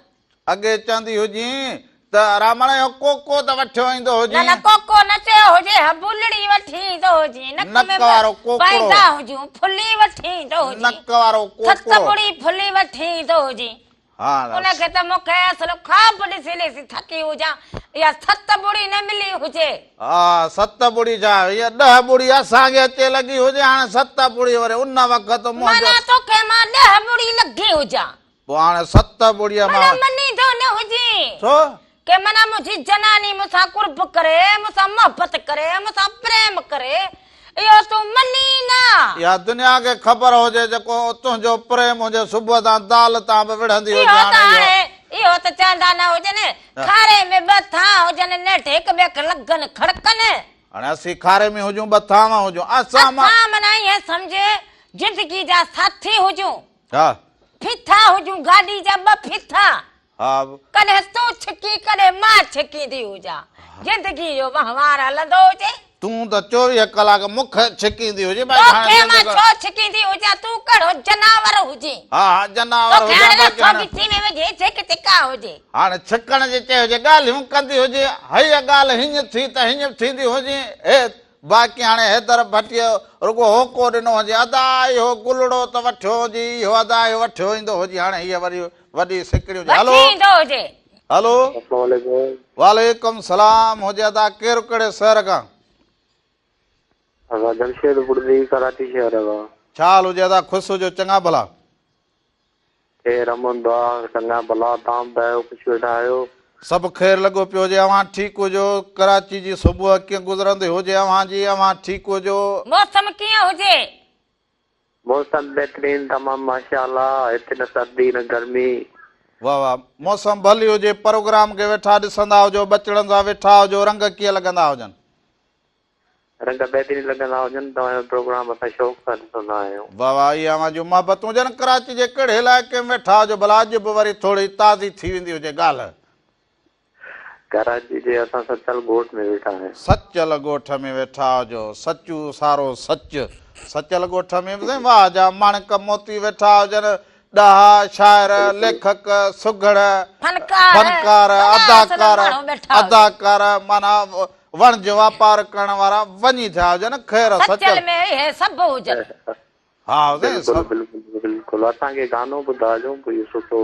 اڳي چوندي هجين ته رامڻ اهو ڪوڪو ته وٺيو ايندو نه هجين. نه ڪوڪو نه چيو هجي هبولڙي وٺي ايندو هجين نڪ نڪ ۾ وارو ڪوڪڙو. پائيندا هجون ڦلي وٺي ايندو هجين. نڪ وارو ست ڪوڪڙو. ٻڙي ڦلي وٺي ايندو هجين. ها ان کي ته مون کي اصل خواب ڏسي ڏسي ٿڪي هجان اها ست ٻڙي نه ملي هجي. ها ست ٻڙي ڇا هيء ڏهه ٻڙي اسان کي اچي لڳي هجي هاڻي ست ٻڙي وري ان وقت منهنجو. معنيٰ توکي مان ڏهه ٻڙي لڳي هجان. پوء هاڻي ست ٻڙيء مان. معنيٰ مڃيندو نه هجين. ڇو؟ ڪي معنيٰ منهنجي جناني مون سان قرب ڪري، مون سان محبت ڪري، مون سان پريم ڪري اهو تون مڃين نه. اها دنيا کي خبر هجي جيڪو تنهنجو پريم هجي صبح تان دال تان به وڙهندي هجي اهو ته هاڻي هاڻي اهو ته چوندا نه هجن کاري ۾ ٻه ٿانء هجن نيٺ هڪ ٻئي کي لڳن کڙڪن. هاڻي اسين کاري ۾ هجون ٻه ٿانء هجون اسان مان. اسان معنيٰ ائين سمجهه زندگي جا ساٿي هجون. ها. ڦيٿا هجون گاڏي جا ٻه ڦيٿا. ها. ڪڏهن تون ڇڪي ڪڏهن مان ڇڪيندي هجان. زندگي جو وهنوار هلندو هجي. تون ته 24 ڪلاڪ مون کي ڇڪيندي هجين باقي هاڻي توکي مان ڇو ڇڪيندي هجان تون ڪهڙو جناور هجين. ها ها جناور توکي هجان هاڻي باقي رسو هاڻي. ڳچي ۾ وجهي ڇڪ ڇڪا هجي. هاڻي ڇڪڻ جي چئي هجي ڳالهيون ڪندي هجين هيء ڳالهه هيئن ٿي ته هيئن ٿيندي هجين هي باقي هاڻي حيدر ڀٽيء رڳو هوڪو ڏنو هجي ادا اهو گلڙو ته وٺيو هجي اهو ادا اهو وٺيو ايندو هجي هاڻي هيء وري وڏي سڪڙي هجي هلو وٺي ايندو هجي. هلو. السلام عليڪم. وعليڪم سلام هجي ادا ڪير ڪهڙي شهر کان. ادا جمشيد بڙدي ڪراچي شهر کان. ڇا حال هجي ادا خوش هجو چڱا ڀلا. خير امن دعا چڱا ڀلا تان ٻڌايو خوش ويٺا آهيو. سڀ خير لڳو پيو هجي اوهان ٺيڪ هجو ڪراچي جي صبح ڪيئن گذرندي هجي اوهان جي اوهان ٺيڪ هجو. موسم ڪيئن هجي. موسم بهترين تمام ماشاء الله هتي نه سردي نه گرمي. واه واه موسم ڀلي هجي پروگرام کي ويٺا ڏسندا هجو ٻچڙن سان ويٺا هجو رنگ ڪيئن لڳندا هجن. رنگ بهترين لڳندا هجن توهان جو پروگرام اسان شوق سان ڏسندا آهيون. واه واه اهي اوهان جون محبتون هجن ڪراچي جي ڪهڙي علائقي ۾ ويٺا هجو ڀلا اڄ به وري ٿوري تازي ٿي ويندي هجي ڳالهه. ڪراچي جي اسان سچل ڳوٺ ۾ ويٺا آهيون. سچل ڳوٺ ۾ ويٺا هجو سچو سارو سچ سچل ڳوٺ ۾ به سائين واه جا ماڻڪ موتي ويٺا هجن ڏاها، شاعر، ليکڪ، سگهڙ، فنڪار، اداڪار، اداڪار معنيٰ وڻج واپار ڪرڻ وارا وڃي ٿيا هجن خير سچل سچل ۾ اهي سڀ هجن. ها سائين بلڪل سڀ. بلڪل بلڪل اسان کي گانو ٻڌاجو ڪوئي سٺو.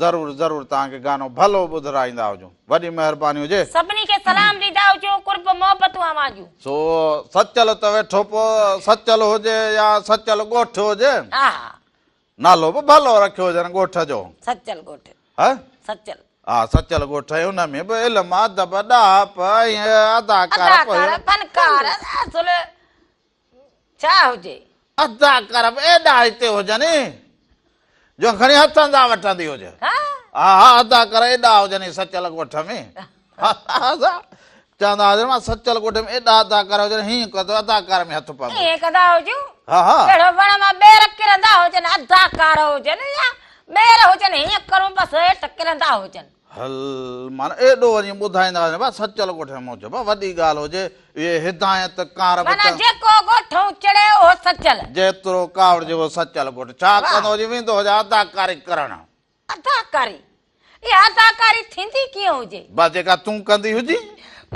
ضرور ضرور توهان کي گانو ڀلو ٻڌرائيندا هجون وڏي مهرباني هجي. سڀني کي سلام ڏيندا هجو قرب محبتون اوهان جون. سو سچل ته ويٺو پو سچل هجي يا سچل ڳوٺ هجي. ها ها. نالو به ڀلو رکيو هجن ڳوٺ جو. سچل ڳوٺ. ها؟ سچل. ها سچل ڳوٺ ۽ ان ۾ به علم ادب ڏاهپ ۽ اداڪار اداڪار فنڪار اصل ڇا هجي. اداڪار به ايڏا هتي هجن جو کڻي هٿن سان وٺندي هجي. ها؟ ها ها اداڪار ايڏا هجن سچل ڳوٺ ۾. چوندا هجن مان سچل ڳوٺ ۾ ايڏا اداڪار هجن هيئن ڪندو اداڪار ۾ هٿ پوندو. ائين ڪندا هجون. ها ها. ڪهڙو وڻ مان ٻير ڪرندا هجن اداڪار هجن يا ٻير هجن هيئن ڪرون بس هيٺ ڪرندا هجن. هل معنيٰ ايڏو وڃي ٻڌائيندا هجن ڀا سچل ڳوٺ ۾ موجب وڏي ڳالهه هجي اهي هدايت ڪار به معنيٰ جيڪو ڳوٺئون چڙهي اهو سچل. جيترو ڪاوڙجي اهو سچل ڳوٺ ڇا ڪندو هجي ويندو هجي اداڪاري ڪرڻ. اداڪاري؟ اها اداڪاري ٿيندي ڪيئن هجي؟ بس جيڪا تون ڪندي هجين.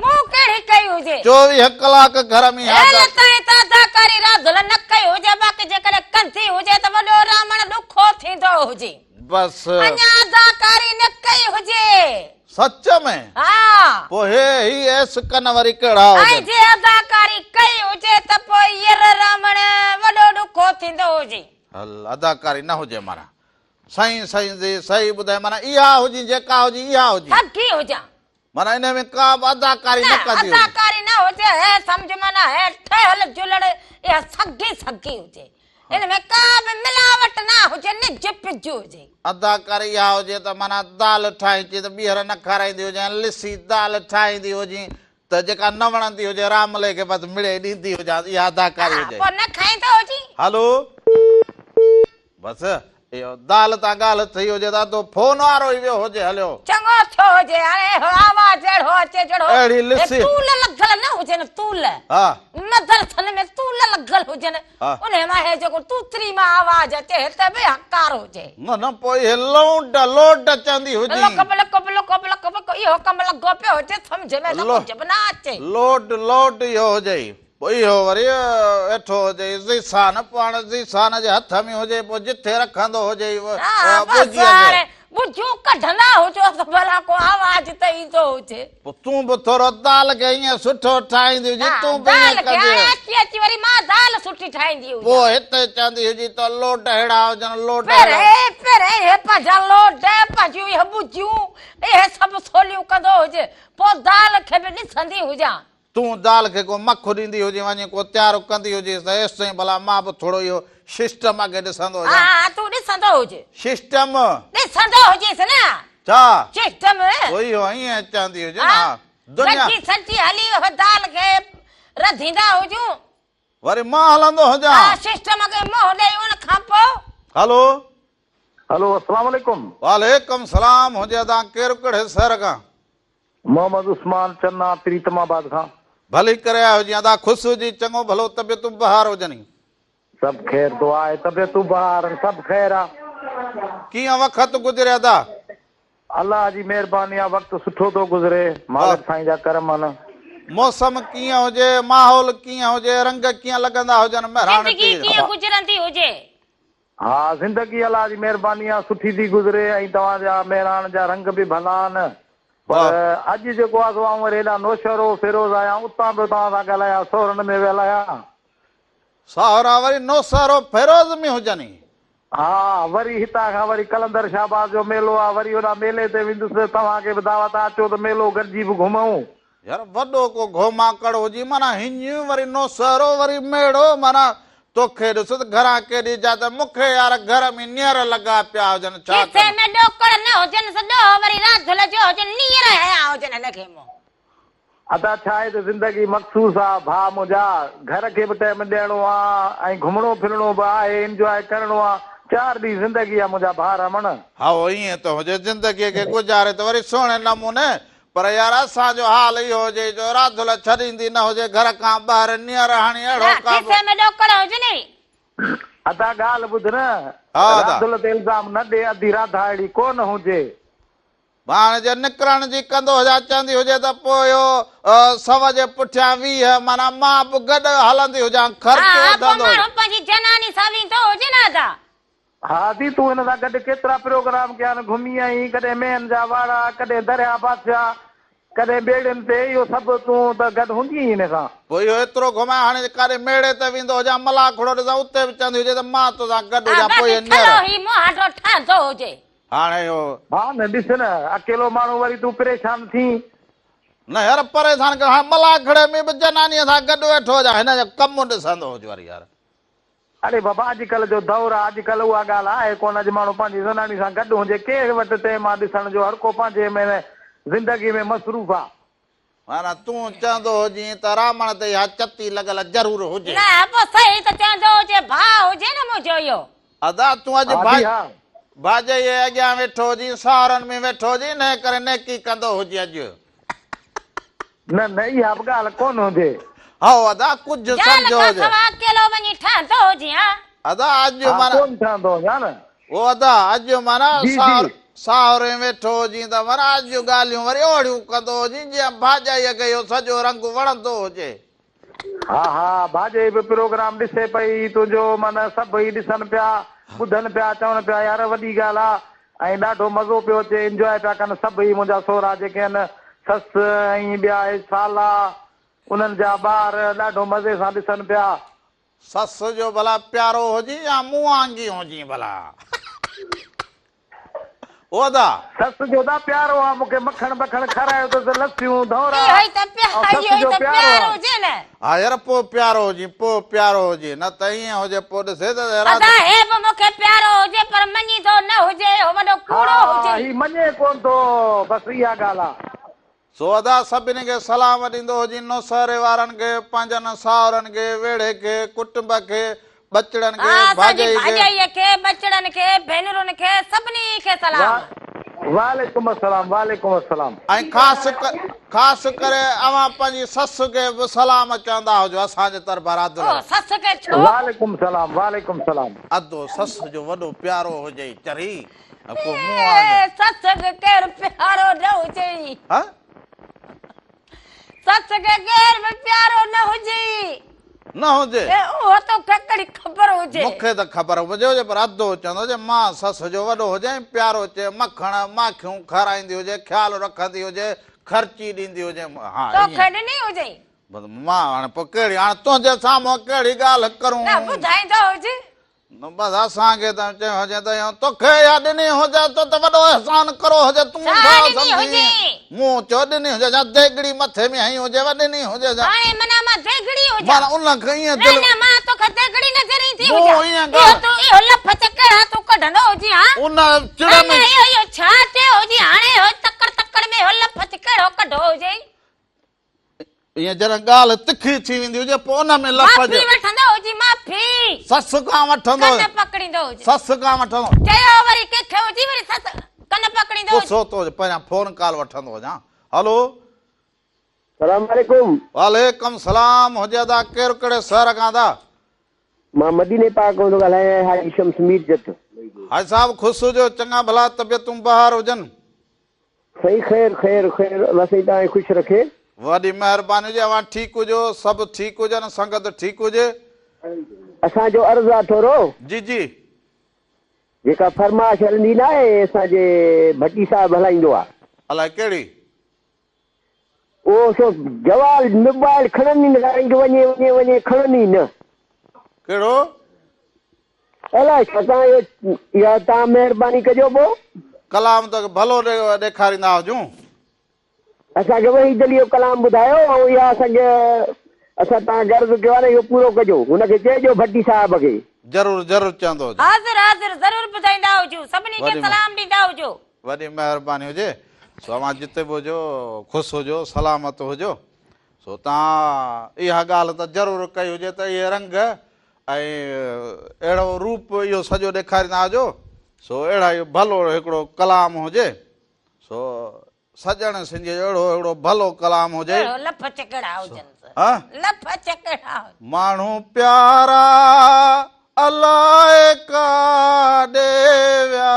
مون ڪهڙي ڪئي هجي؟ 24 ڪلاڪ گهر ۾ هيل تائين ته اداڪاري راڌل نه ڪئي هجي باقي جيڪڏهن ڪندي هجي ته وڏو رامڻ ڏکو ٿيندو هجي. بس. اڃا اداڪاري نه ڪئي هجي. سچ ۾؟ ها. پوء هي هي ايس ڪن وري ڪهڙا هجن؟ ۽ جي اداڪاري ڪئي هجي ته پوء ير رامڻ وڏو ڏکو ٿيندو هجي. هل اداڪاري نه هجي معنيٰ. سائين سائين جي صحيح ٻڌائي معنيٰ اها هجي جيڪا هجي اها هجي. سگهي هجان. معنيٰ انهي ۾ ڪا به اداڪاري نه ڪندي هجي. نه اداڪاري نه هجي هي سمجهه معنيٰ هي ٺهيل جلڙ اها سگهي سگهي هجي ان ۾ ڪا به ملاوٽ نه هجي نج پج هجي. اداڪاري اها هجي ته معنيٰ دال ٺاهيچي ته ٻيهر نه کارائيندي هجي ۽ لسي دال ٺاهيندي هجي ته جيڪا نه وڻندي هجي راملي کي بس مڙئي ڏيندي هجانس اها اداڪاري هجي. پوء نه کائيندو هجين. هلو بس اهو دال تان ڳالهه ٿي هجي ته اڌو فون وارو ئي ويو هجي هليو. چڱو ٿيو هجي هاڻي اهو آواز اهڙو اچي جهڙو اهڙي لسي. طول لڳل نه هجي نه طول. ها. مدرسن ۾ طول لڳل هجن انهي مان هي جيڪو توتري مان آواز اچي هتي به هڪار هجي. نه نه پوء اهي لونڊ لوڊ چوندي هجين. لڪ بلڪ بلڪ بلڪ بلڪ اهو ڪم لڳو پيو هجي سمجهه ۾ ته ڪجهه به نه اچي. لوڊ لوڊ اهو هجئي پوء اهو وري ويٺو هجئي ذيسان پوء هاڻي ذيسان جي هٿ ۾ هجئي پوء جٿي رکندو هجئي ها بس ٻجهي هاڻي کي. ٻجهون ڪڍندا هجو ته ڀلا ڪو آواز ته ايندو هجي. پوء تون به ٿورو دال کي ائين سٺو ٺاهيندي هجين، ها، تون به ائين دال کي ڪندي هاڻي هجين. اچي اچي وري مان دال سٺي ٺاهيندي هجان. پوء هتي چوندي هجين ته لوڊ ههڙا هجن، لوڊ ههڙا. پري پري اهي پنهنجا لوڊ، پنهنجيون اهي ٻجهيون، اهي سڀ سوليون ڪندو هجي. پوء دال کي به ڏسندي هجان. تون دال کي ڪو مک ڏيندي هجين وڃي ڪو تيار ڪندي هجيس ته ايستائين ڀلا مان به ٿورو اهو ششٽم اڳي ڏسندو هجان. ها ها تون ڏسندو هج. ششٽم. ڏسندو هجيس نه. ڇا؟ ششٽم. پوء اهو ائين چوندي هجي نه ها. دنيا. گڏجي سڏجي هلي اهو دال کي رڌيندا هجون. وري مان هلندو هجان. ها ششٽم کي منهن ڏئي ان کان پوء. هلو. هلو السلام عليڪم. وعليڪم سلام هجي ادا ڪير ڪهڙي شهر کان. محمد عثمان چنا پريتم آباد کان. ڀلي ڪري آيو هجين ادا خوش هجين چڱو ڀلو طبيعتون بهار هجني. سڀ خير دعا آهي طبيعتون بهار آهن سڀ خير آ. ڪيئن وقت گذري ادا. الله جي مهرباني آ وقت سٺو ٿو گذري مالڪ سائين جا ڪرم آهن. موسم ڪيئن هجي ماحول ڪيئن هجي رنگ ڪيئن لڳندا هجن مهراڻ زندگي پير. ڪيئن گذرندي هجي. ها زندگي الله جي مهرباني آ سٺي ٿي گذري ۽ توهان جا مهراڻ جا رنگ به ڀلا آهن پر اڄ جيڪو آ سو آئون وري هيڏانهن نوشهرو فيروز آهيان اتان پيو توهان سان ڳالهايان سهرن ۾ ويل آهيان. سهرا وري نوشهرو فيروز ۾ هجن ئي. ها وري هتان کان وري قلندر شهباز جو ميلو آ وري هوڏانهن ميلي تي ويندس توهان کي به دعوت آ اچو ته ميلو گڏجي به گهمون. يار وڏو ڪو گهوماڪڙ هجي معنيٰ هڃ وري نوسهرو وري ميڙو معنيٰ توکي ڏس ته گهران ڪيڏي جا ته مونکي يار گهر ۾ نيئر لڳا پيا هجن ڇا کيسي ڪريان. ۾ ڏوڪڙ نه هجنس ڏوهه وري راڌل جو هجن نيئر هنيا هجن هن کي مون. ادا ڇا آهي ته زندگي مخصوص آ ڀاء منهنجا گهر کي به ٽائيم ڏيڻو آ ۽ گهمڻو ڦرڻو به آهي انجواء ڪرڻو آ چار ڏينهن زندگي آ منهنجا ڀاء رمڻ. هائو ائين ته هجي زندگي کي گذاري ته وري سهڻي نموني پر يار اسان جو حال اهو هجي جو راڌل ڇڏيندي نه هجي گهر کان ٻاهر نيئر هڻي اهڙو نه ڪابو. کيسي ۾ ڏوڪڙ هجنئي. ادا ڳالهه ٻڌ نه ها ادا. راڌل تي الزام نه ڏي ادي راڌا اهڙي ڪو نه هجي. پاڻ جي نڪرڻ جي ڪندو هجان چوندي هجي ته پوء اهو سو جي پٺيان 20 معنيٰ مان به گڏ هلندي هجان خرچ ها ها پوء وڌندو هجي. ماڻهو پنهنجي جناني سان ويندو هجي نه ادا. ها ادي تون هن سان گڏ ڪيترا پروگرام ڪيا آهن، گهمي آئين، ڪڏهن مينهن جا واڙا، ڪڏهن درياهه بادشاهه، ڪڏهن ٻيڙين تي، اهو سڀ تون ته گڏ هوندي هئين هن سان. پوء اهو ايترو گهمائي هاڻي جي ڪاڏي ميڙي تي ويندو هجان، ملاکڙو ڏسان اتي به چوندي هجي ته مان توسان گڏ ها هجان، پوء باقي اهي نيئر. ٺلهو هي مهانڊو ٺهندو هجي. هاڻي اهو. ها نه ڏس نه اڪيلو ماڻهو وري تون پريشان ٿين. نه يار پريشان ڪر هاڻي ملاکڙي ۾ به جنانيء سان گڏ ويٺو هجان، هن جو ڪم ڏسندو هج وري يار. اڙي بابا اڄ ڪلهه جو دور آ اڄ ڪلهه اها ڳالهه آهي ڪونه اڄ ماڻهو پنهنجي زناني سان گڏ هجي ڪنهن وٽ ٽيم آ ڏسڻ جو هر ڪو پنهنجي ۾ زندگي ۾ مصروف آ. معنيٰ تون چوندو هجين ته رامڻ تي اها چتي لڳل ضرور هجي. نه پوء صحيح ته چوندو هجي ڀاء هجي نه منهنجو اهو. ادا تون اڄ ڀاڄائيء جي اڳيان ويٺو هجين ساهرن ۾ ويٺو هجين انهيء ڪري نيڪي ڪندو هجين اڄ. نه نه اها به ڳالهه ڪونه هجي. هائو ادا ڪجهه زال سمجهو کان هجي. سوا اڪيلو وڃي ٺهندو هجين ها. ادا اڄ ها معنيٰ. ڪونه ٺهندو هجان نه. او ادا اڄ معنيٰ جي جي. ساهرين ويٺو هجين ته معنيٰ اڄ ڳالهيون وري اهڙيون ڪندو هجين جيئن ڀاڄائيء کي اهو سڄو رنگ وڻندو هجي. ها ها ڀاڄائي به پروگرام ڏسي پئي تنهنجو معنيٰ سڀ ئي ڏسن پيا ٻڌن پيا چون پيا يار وڏي ڳالهه آ ۽ ڏاڍو مزو پيو اچي انجواء پيا ڪن سڀ ئي منهنجا سهرا جيڪي آهن سس ۽ ٻيا اهي سالا انهن جا ٻار ڏاڍو مزي سان ڏسن پيا. سس جو ڀلا پيارو هجين يا مون وانگي هجين ڀلا. او ادا. سس جو دا پيارو آ مونکي مکڻ بکڻ کارايو اٿس لسيون ڌونرا اهو ئي ته ۽ سس اهو ئي جو ته پيارو پيار آ. هجي نه. ها يار پوء پيارو هجين پوء پيارو هجين نه ته ائين هجي پوء ڏسي ته رات. ادا هي به مونکي پيارو هجي پر مڃيندو نه هجي اهو وڏو ڪوڙو ها هجي. هي مڃي ڪون ٿو بس اها ڳالهه آ. سو ادا سڀني کي سلام ڏيندو هجين نوسهري وارن کي پنهنجن ساهرن کي ويڙهي کي ڪٽنب کي ٻچڙن کي، ها اسان جي ڀاڄائي کي. ڀاڄائيء کي، ٻچڙن کي، ڀينرن کي، سڀني کي سلام. وعليڪم السلام وعليڪم السلام. ۽ خاص خاص ڪري اوهان پنهنجي سس کي به سلام چوندا هجو اسان جي طرفان رادل. او سس کي ڇو؟ وعليڪم سلام وعليڪم سلام. ادو سس جو وڏو پيارو هجئي چري ۽ ڪو مون وانگر. سس کي ڪير پيارو نه هجئي. ها. سس کي ڪير به پيارو نه هجئي. نه هجي. اي اهو توکي ڪهڙي خبر هجي. مون کي ته خبر هجي هجي پر ادو چوندو هجي مان سس جو وڏو هجان ۽ پيارو چئي مکڻ ماکيون کارائيندي هجي خيال رکندي هجي خرچي ڏيندي هجي ها ائين. توکي ڏني هجئي. مان هاڻي پوء ڪهڙي هاڻي تنهنجي سامهون ڪهڙي ڳالهه ڪرون. نه ٻڌائيندو هج. نه بس اسان کي ته چيو هجي ته اهو توکي اها ڏني هجي تو ته وڏو احسان ڪرو هجي تون ڇا ڀاء ڏني سمجهين هجي؟ مون چيو ڏني هجي جا ديڳڙي مٿي ۾ هنئي هجي و ڏني هجي جا هاڻي معنيٰ مان ديڳڙي هجان معنيٰ ان کي ائين نه دل نه مان توکي ديڳڙي نظر ايندي مون هجان ائين اهو ڳالهه تون اهو لڦ چ ڪهڙا تون ڪڍندو هجين ها ان چڙ نه ۾ نه اهو اهو ڇا چيو هجين هاڻي اهو تڪڙ تڪڙ ۾ اهو لڦ چ ڪهڙو ڪڍو هجئي. ائين جڏهن ڳالهه تکي ٿي ويندي هجي پوء ان ۾ لفظ. معافي وٺندو هجي معافي. سس کان وٺندو. ڪن پڪڙيندو هجي. سس کان وٺندو. چيو وري ڪنهن کي هجي وري سس ڪن پڪڙيندو هجي. غصو ٿو هجي پهريان فون ڪال وٺندو هجان هلو. سلام عليڪم. وعليڪم سلام هجي ادا ڪير ڪهڙي شهر کان ادا. مان مديني پاڪ کان ٿو ڳالهايان حاجي شمس مير جت. حاجي صاحب خوش هجو چڱا ڀلا طبيعتون بهار هجن. سائين خير خير خير الله سائين توهان کي خوش رکي. وڏي مهرباني هجي اوهان ٺيڪ هجو سڀ ٺيڪ هجن سنگت ٺيڪ هجي. اسان جو عرض آ ٿورو. جي جي. جيڪا فرمائش هلندي ناهي اسان جي ڀٽي صاحب هلائيندو آ. الائي ڪهڙي. اهو سو جوال موبائل کڻن ئي نه رنگ وڃي وڃي وڃي کڻن ئي نه. ڪهڙو. الائي ڇا تان اهو اها تان مهرباني ڪجو پو. ڪلام ته ڀلو ڏيکاريندا هجون. اسان کي وحيد علي جو ڪلام ٻڌايو ۽ اها اسان کي اسان تان غرض ڪيو آهي نه اهو پورو ڪجو هن کي چئجو ڀٽي صاحب کي. ضرور ضرور چوندو هجان. حاضر حاضر ضرور ٻڌائيندا هجون سڀني کي سلام ڏيندا هجو. وڏي مهرباني هجي سو اوهان جتي به هجو خوش هجو سلامت هجو سو توهان اها ڳالهه ته ضرور ڪئي هجي ته اهي رنگ ۽ اهڙو روپ اهو سڄو ڏيکاريندا هجو سو اهڙا ئي ڀلو هڪڙو ڪلام هجي سو سڄڻ سنجهي جو اهڙو هڪڙو ڀلو ڪلام هجي. اهڙو لڦ چڪڙا هجنس لڦ چڪڙا هجن. ماڻهو پيارا الائي ڪاڏي ويا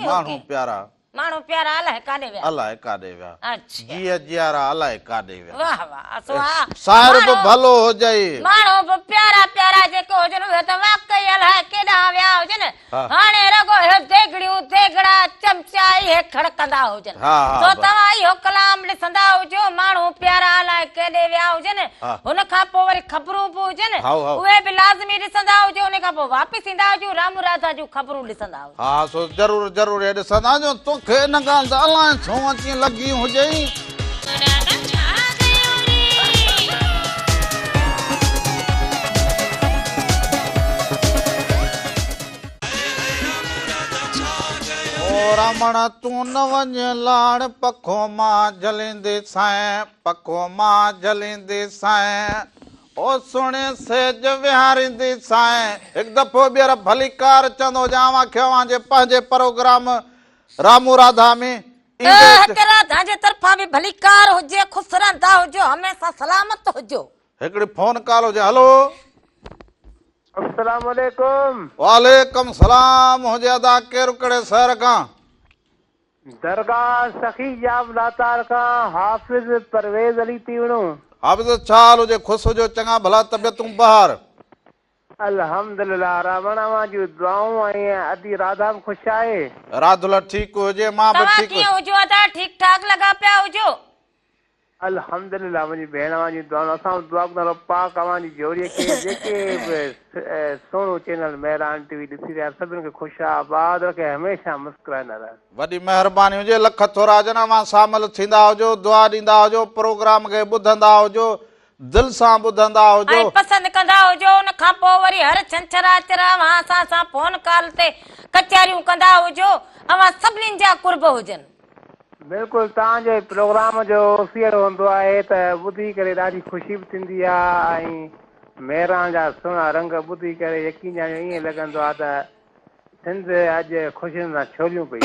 ماڻهو پيارا. ماڻهو پيارا الائي ڪاڏي ويا. الائي ڪاڏي ويا. اڇا. جيء جيارا الائي ڪاڏي ويا. واه واه سو ها. سائر به ڀلو هجئي. ماڻهو به پيارا پيارا جيڪي هجن اهي ته واقعي الائي ڪيڏانهن ويا هجن. هاڻي رڳو اهي ديڳڙيون، ديڳڙا، چمچا اهي کڙڪندا هجن. سو توهان اهو ڪلام ڏسندا هجو، ماڻهو پيارا الائي ڪيڏي ويا هجن، هن کان پوء وري خبرون به هجن، اهي به لازمي ڏسندا هجو، ان کان پوء واپس ايندا هجو، رام راڌا جون خبرون ڏسندا هجو. ها سو ضرور ضرور اهي ڏسندا هجو، توکي ان ڳالهه تي الائي ڇو اچي لڳي هجئي. او رامڻ تون نه وڃ لاڙ پکو مان جهليندي سانء پکو مان جهليندي سانء او سهڻي سيج ويهاريندي سانء هڪ دفعو ٻيهر ڀليڪار چوندو هجان اوهان کي اوهان جي پنهنجي پروگرام رامو راڌا ۾ ايندي هڪ راڌا جي طرفان به ڀليڪار هجي خوش رهندا هجو هميشه سلامت هجو. هڪڙي فون ڪال هجي هلو. السلام عليڪم. وعليڪم سلام هجي ادا ڪير ڪهڙي شهر کان. درگاهه سخي ڄام ڏاتار کان حافظ پرويز علي تيوڻو. حافظ ڇا حال هجي خوش هجو چڱا ڀلا طبيعتون بهار. الحمدلله رامڻ اوهان جون دعائون ۽ ادي راڌا به خوش آهي. راڌل ٺيڪ هجي مان به توهان ٺيڪ. ڪيئن هجو ادا ٺيڪ ٺاڪ لڳا پيا هجو. الحمدلله منهنجي ڀيڻ اوهان جون دعائون اسان به دعا ڪندا رب پاڪ اوهان جي جوڙي کي جيڪي به سهڻو چينل مهراڻ ٽي وي ڏسي رهيا آهن سڀن کي خوش آباد رکي هميشه مسڪرائيندا رهن. وڏي مهرباني هجي لک ٿورا هجن اوهان شامل ٿيندا هجو دعا ڏيندا هجو پروگرام کي ٻڌندا هجو دل سان ٻڌندا هجو. ۽ پسند ڪندا هجو ان کان پوء وري هر ڇنڇر آچر اوهان اسان سان فون ڪال تي ڪچهريون ڪندا هجو اوهان سڀنين جا قرب هجن. بلڪل توهان جي پروگرام جو اوسيئڙو هوندو آهي ته ٻڌي ڪري ڏاڍي خوشي به ٿيندي آ ۽ مهراڻ جا سهڻا رنگ ٻڌي ڪري يقين ڄاڻيو ائين لڳندو آ ته سنڌ اڄ خوشين سان ڇوليون پئي.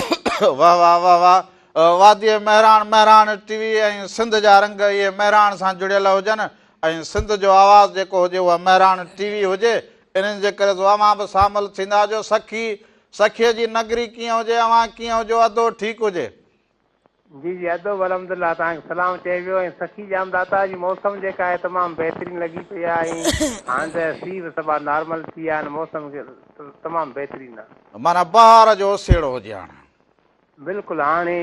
واه واه واه واه وادي مهراڻ مهراڻ ٽي وي ۽ سنڌ جا رنگ اهي مهراڻ سان جڙيل هجن ۽ سنڌ جو آواز جيڪو هجي اها مهراڻ ٽي وي هجي انهن جي ڪري سو اوهان به شامل ٿيندا هجو سکي سکيء جي نگري ڪيئن هجي، اوهان ڪيئن هجو، ادو ٺيڪ هجي. جي جي ادو الحمد لله توهان کي سلام چئي ويو ۽ سخي ڄام داتا جي موسم جيڪا آهي تمام بهترين لڳي پئي آهي ۽ هاڻ ته سيء به صفا نارمل ٿي ويا آهن موسم تمام بهترين آهي. معنيٰ بهار جو اوسيئڙو هجي هاڻ. بلڪل هاڻي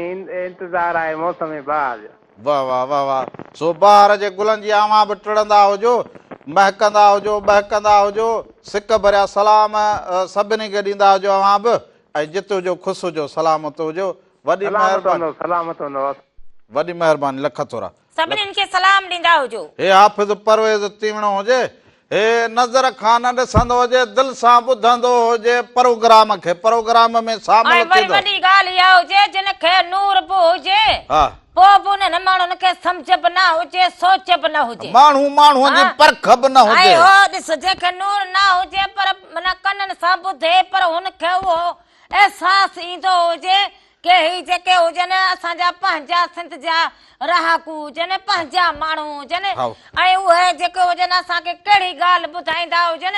انتظار آهي موسم بهار جو. واه واه واه واه سو بهار جي گلن جي اوهان به ٽڙندا هجو. مهڪندا هجو ٻهڪندا هجو سڪ ڀريا سلام سڀني کي ڏيندا هجو اوهان به ۽ جت هجو خوش هجو سلامت هجو وڏي مهرباني. سلامت هوندؤ. وڏي مهرباني لک ٿورا. سڀنين کي سلام ڏيندا هجو. هي حافظ پرويز تيوڻو هجي هي نظر کان نه ڏسندو هجي دل سان ٻڌندو هجي پروگرام کي پروگرام ۾ شامل ۽ وري ٿيندو. وڏي ڳالهه اها هجي جن کي نور به هجي ها. پوء به انهن ماڻهن کي سمجهه به نه هجي سوچ به نه هجي. ماڻهو ماڻهوء جي ها. پرک به نه ۽ هجي. هو ڏس جنهن کي نور نه هجي پر معنيٰ ڪنن سان ٻڌي پر هن کي اهو احساس ايندو هجي ڪي هي جيڪي هجن اسان جا پنهنجا سنڌ جا رهاڪو هجن پنهنجا ماڻهو هجن ۽ اهي جيڪي هجن اسان کي ڪهڙي ڳالهه ٻڌائيندا هجن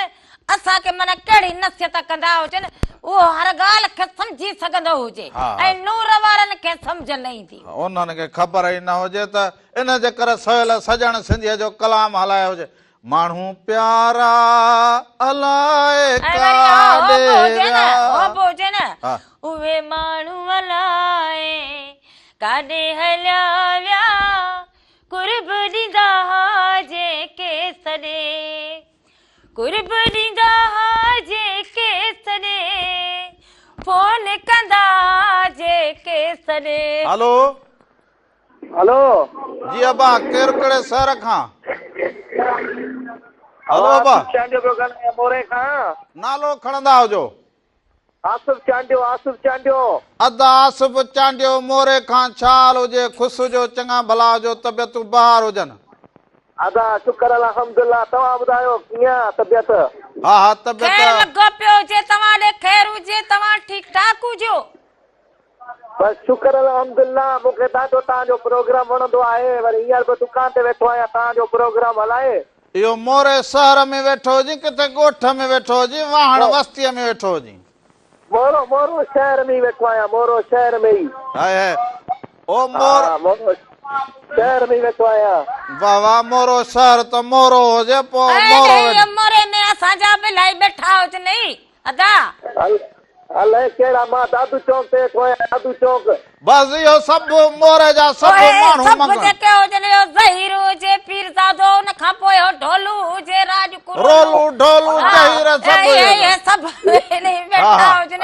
اسان کي معنيٰ ڪهڙي نصيحت ڪندا هجن اهو هر ڳالهه کي سمجهي سگهندو هجي ۽ نور وارن کي سمجهه نه ايندي. انهن کي خبر ئي نه هجي ته ان جي ڪري سهيل سڄڻ سنڌيء جو ڪلام هلايو هجي. ماڻهو پيارا الائي ۽ وري اهو ڪاڏي به هجي نه ويا. اهو به هجي نه ها. اهي ماڻهو الائي ڪاڏي هليا ويا قرب ڏيندا ها جيڪي سڏي قرب ڏيندا ها جيڪي سڏي فون ڪندا ها جيڪي سڏي. هلو. هلو. جي ابا ڪير ڪهڙي شهر کان. هلو ابا. آصف چانڊيو پيو ڳالهايان موري کان. نالو کڻندا هجو. آصف چانڊيو آصف چانڊيو. ادا آصف چانڊيو موري کان ڇا حال هجي خوش هجو چڱا ڀلا هجو طبيعتون بهار هجن. ادا شڪر الحمدالله توهان ٻڌايو ڪيئن آ طبيعت. ها ها طبيعت. خير لڳو پيو هجي توهان ڏي خير هجي توهان ٺيڪ ٺاڪ هجو. بس شڪر الحمدالله مون کي ڏاڍو توهان جو پروگرام وڻندو آهي وري هينئر به دڪان تي ويٺو آهيان توهان جو پروگرام هلائي. اهو موري شهر ۾ ويٺو هجين ڪٿي ڳوٺ ۾ ويٺو هجين واهڻ وستيء ۾ ويٺو هجين. مورو مورو شهر ۾ ئي ويٺو آهيان مورو شهر ۾ ئي. هاء هاء او مور. ها مورو شهر ۾ ئي ويٺو آهيان. واه واه مورو شهر ته مورو هجي پوء مورو اي موري ۾ اسان جا به الائي ٻيٺا هجن ئي ادا. الائي ڪهڙا مان دادو چونڪ تي ويٺو آهيان دادو چونڪ. بس اهو سڀ موري جا سڀ اهي ماڻهو سڀ منگڻ. جيڪي هجن اهو ظهير هجي پيرزادو ان کان پوء اهو ڍولو هجي راڄ ڪرولو رولو ڍولو ها ظهير سڀ اهي هجن. اهي سڀ انهي ها ويٺا ها. هجن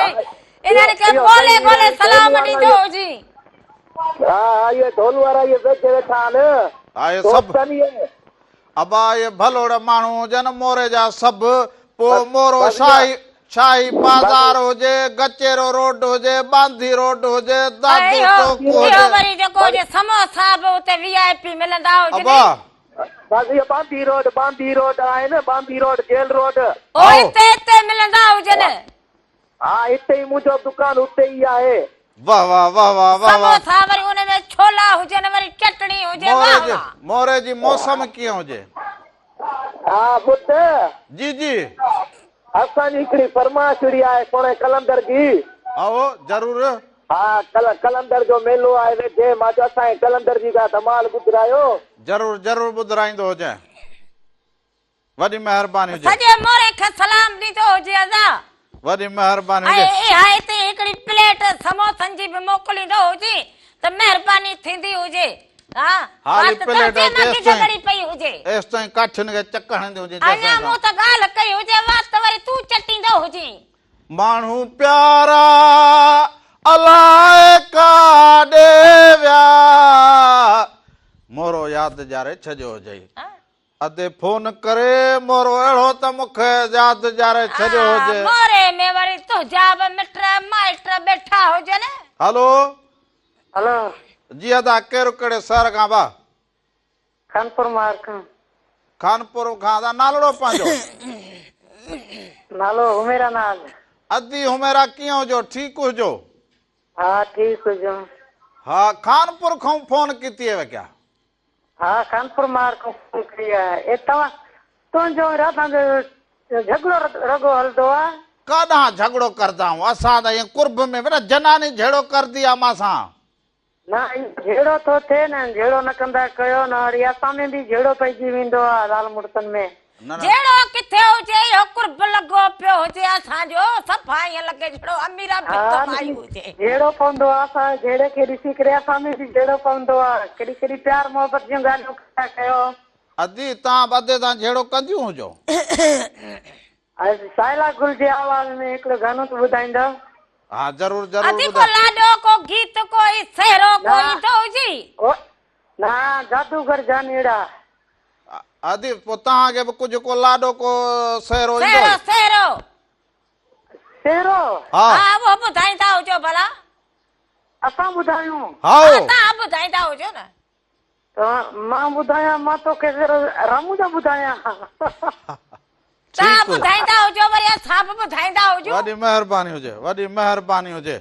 انهن کي ڳولي ڳولي سلام ڏيندو هجي. ها ها اهي ڍولو وارا اهي ويجهي ويٺا آهن. ها اهي سڀ. دوست آهن اهي. ابا اهي ڀلوڙ ماڻهو هجن موري جا سڀ، پوء مورو شاهي شاهي بازار هجي، گچيرو روڊ هجي، ٻانڌي روڊ هجي، دادو اهو چوڪ اهو هجي. وري جيڪو هجي سموسا به اتي وي آء پي ملندا هجن. ابا. بس اهو ٻانڌي روڊ ٻانڌي روڊ آهي نه ٻانڌي روڊ جيل روڊ. اهو اتي اتي ملندا هجن. ها اتي ئي منهنجو دڪان اتي ئي آهي. واه واه واه واه واه واه. سموسا وري ان ۾ ڇولا هجن وري چٽڻي هجي موري واه جي واه. موري جي موسم ڪيئن هجي. ها ٻڌ. جي جي. اسان جي هڪڙي فرمائش اڙي آهي سهڻي قلندر جي. هائو ضرور. ها قلندر جو ميلو آهي ويجهي مان چيو اسان کي قلندر جي ڪا ڌمال ٻڌرايو. ضرور ضرور ٻڌرائيندو هجين. وڏي مهرباني هجي. سڄي موري کي سلام ڏيندو هجي ادا. وڏي مهرباني هجي. ۽ اها هتي هڪڙي پليٽ سموسن جي به موڪليندو هجي ته مهرباني ٿيندي هجي. ها هالي وات ته پليٽ هجي نه گگڙي پئي هجي. ايستائين ڪاٺين کي چڪ هڻندي هجي اڃا جيستائين مون ته ڳالهه ڪئي هجي وات وري تون چٽيندو هجين. ماڻهو پيارا الائي ڪاڏي ويا. مورو ياد ڏياري ڇڏيو هجئي. ادي فون ڪري مورو اهڙو ته مون کي ياد ڏياري ڇڏيو هجي. موري ۾ وري تنهنجا به مٽ مائٽ ٻيٺا هجن. هلو. هلو. جي ادا ڪير ڪهڙي شهر کان ڀا. خانپور مار کان. خانپور کان ادا نالڙو پنهنجو. نالو حميرا ناز. ادي حميرا ڪيئن هجو ٺيڪ هجو. ها ٺيڪ هجو. ها خانپور کان فون ڪيتي هيو ڪيا. ها خانپور مار کان فون ڪئي آهي. اي توهان تنهنجو ۽ راڌا جو جهڳڙو رڳو هلندو آ. ڪاڏانهن جهڳڙو ڪردا آهيون اسان ته ائين قرب ۾ به نه جناني جهيڙو ڪردي آ مان سان. نه ائين جهيڙو ٿو ٿئي نه جهيڙو نه ڪندا ڪيو نه اڙي اسان ۾ به جهيڙو پئجي ويندو آ زال مڙسن ۾. جهڙو ڪٿي هجي اهو قرب لڳو پيو هجي اسان جو صفا ائين لڳي جهڙو اميرا ها بت مائي هجي. جهيڙو پوندو آ اسان جهيڙي کي ڏسي ڪري اسان ۾ به جهيڙو پوندو آ ڪڏهن ڪڏهن پيار محبت جون ڳالهيون ڪندا ڪيو. ادي توهان به ادي سان جهيڙو ڪنديون هجو. سائلا گل جي آواز ۾ هڪڙو گانو ته ٻڌائيندؤ. ها ضرور ضرور ادي ڪو لاڏو ڪو گيت ڪو ئي سهرو ڪو ايندو هجي. نه جادوگر جانيڙا. ادي پوء توهان کي به ڪجهه ڪو لاڏو ڪو سهرو ايندو سهرو سهرو. سهرو. ها ها اهو ٻڌائيندا هجو ڀلا. اسان ٻڌايون. ها توهان ٻڌائيندا هجو نه. ته مان ٻڌايان مان توکي سهرو رامون جو ٻڌايان. توهان ٻڌائيندا هجو وري اسان به ٻڌائيندا هجون. وڏي مهرباني هجي وڏي مهرباني هجي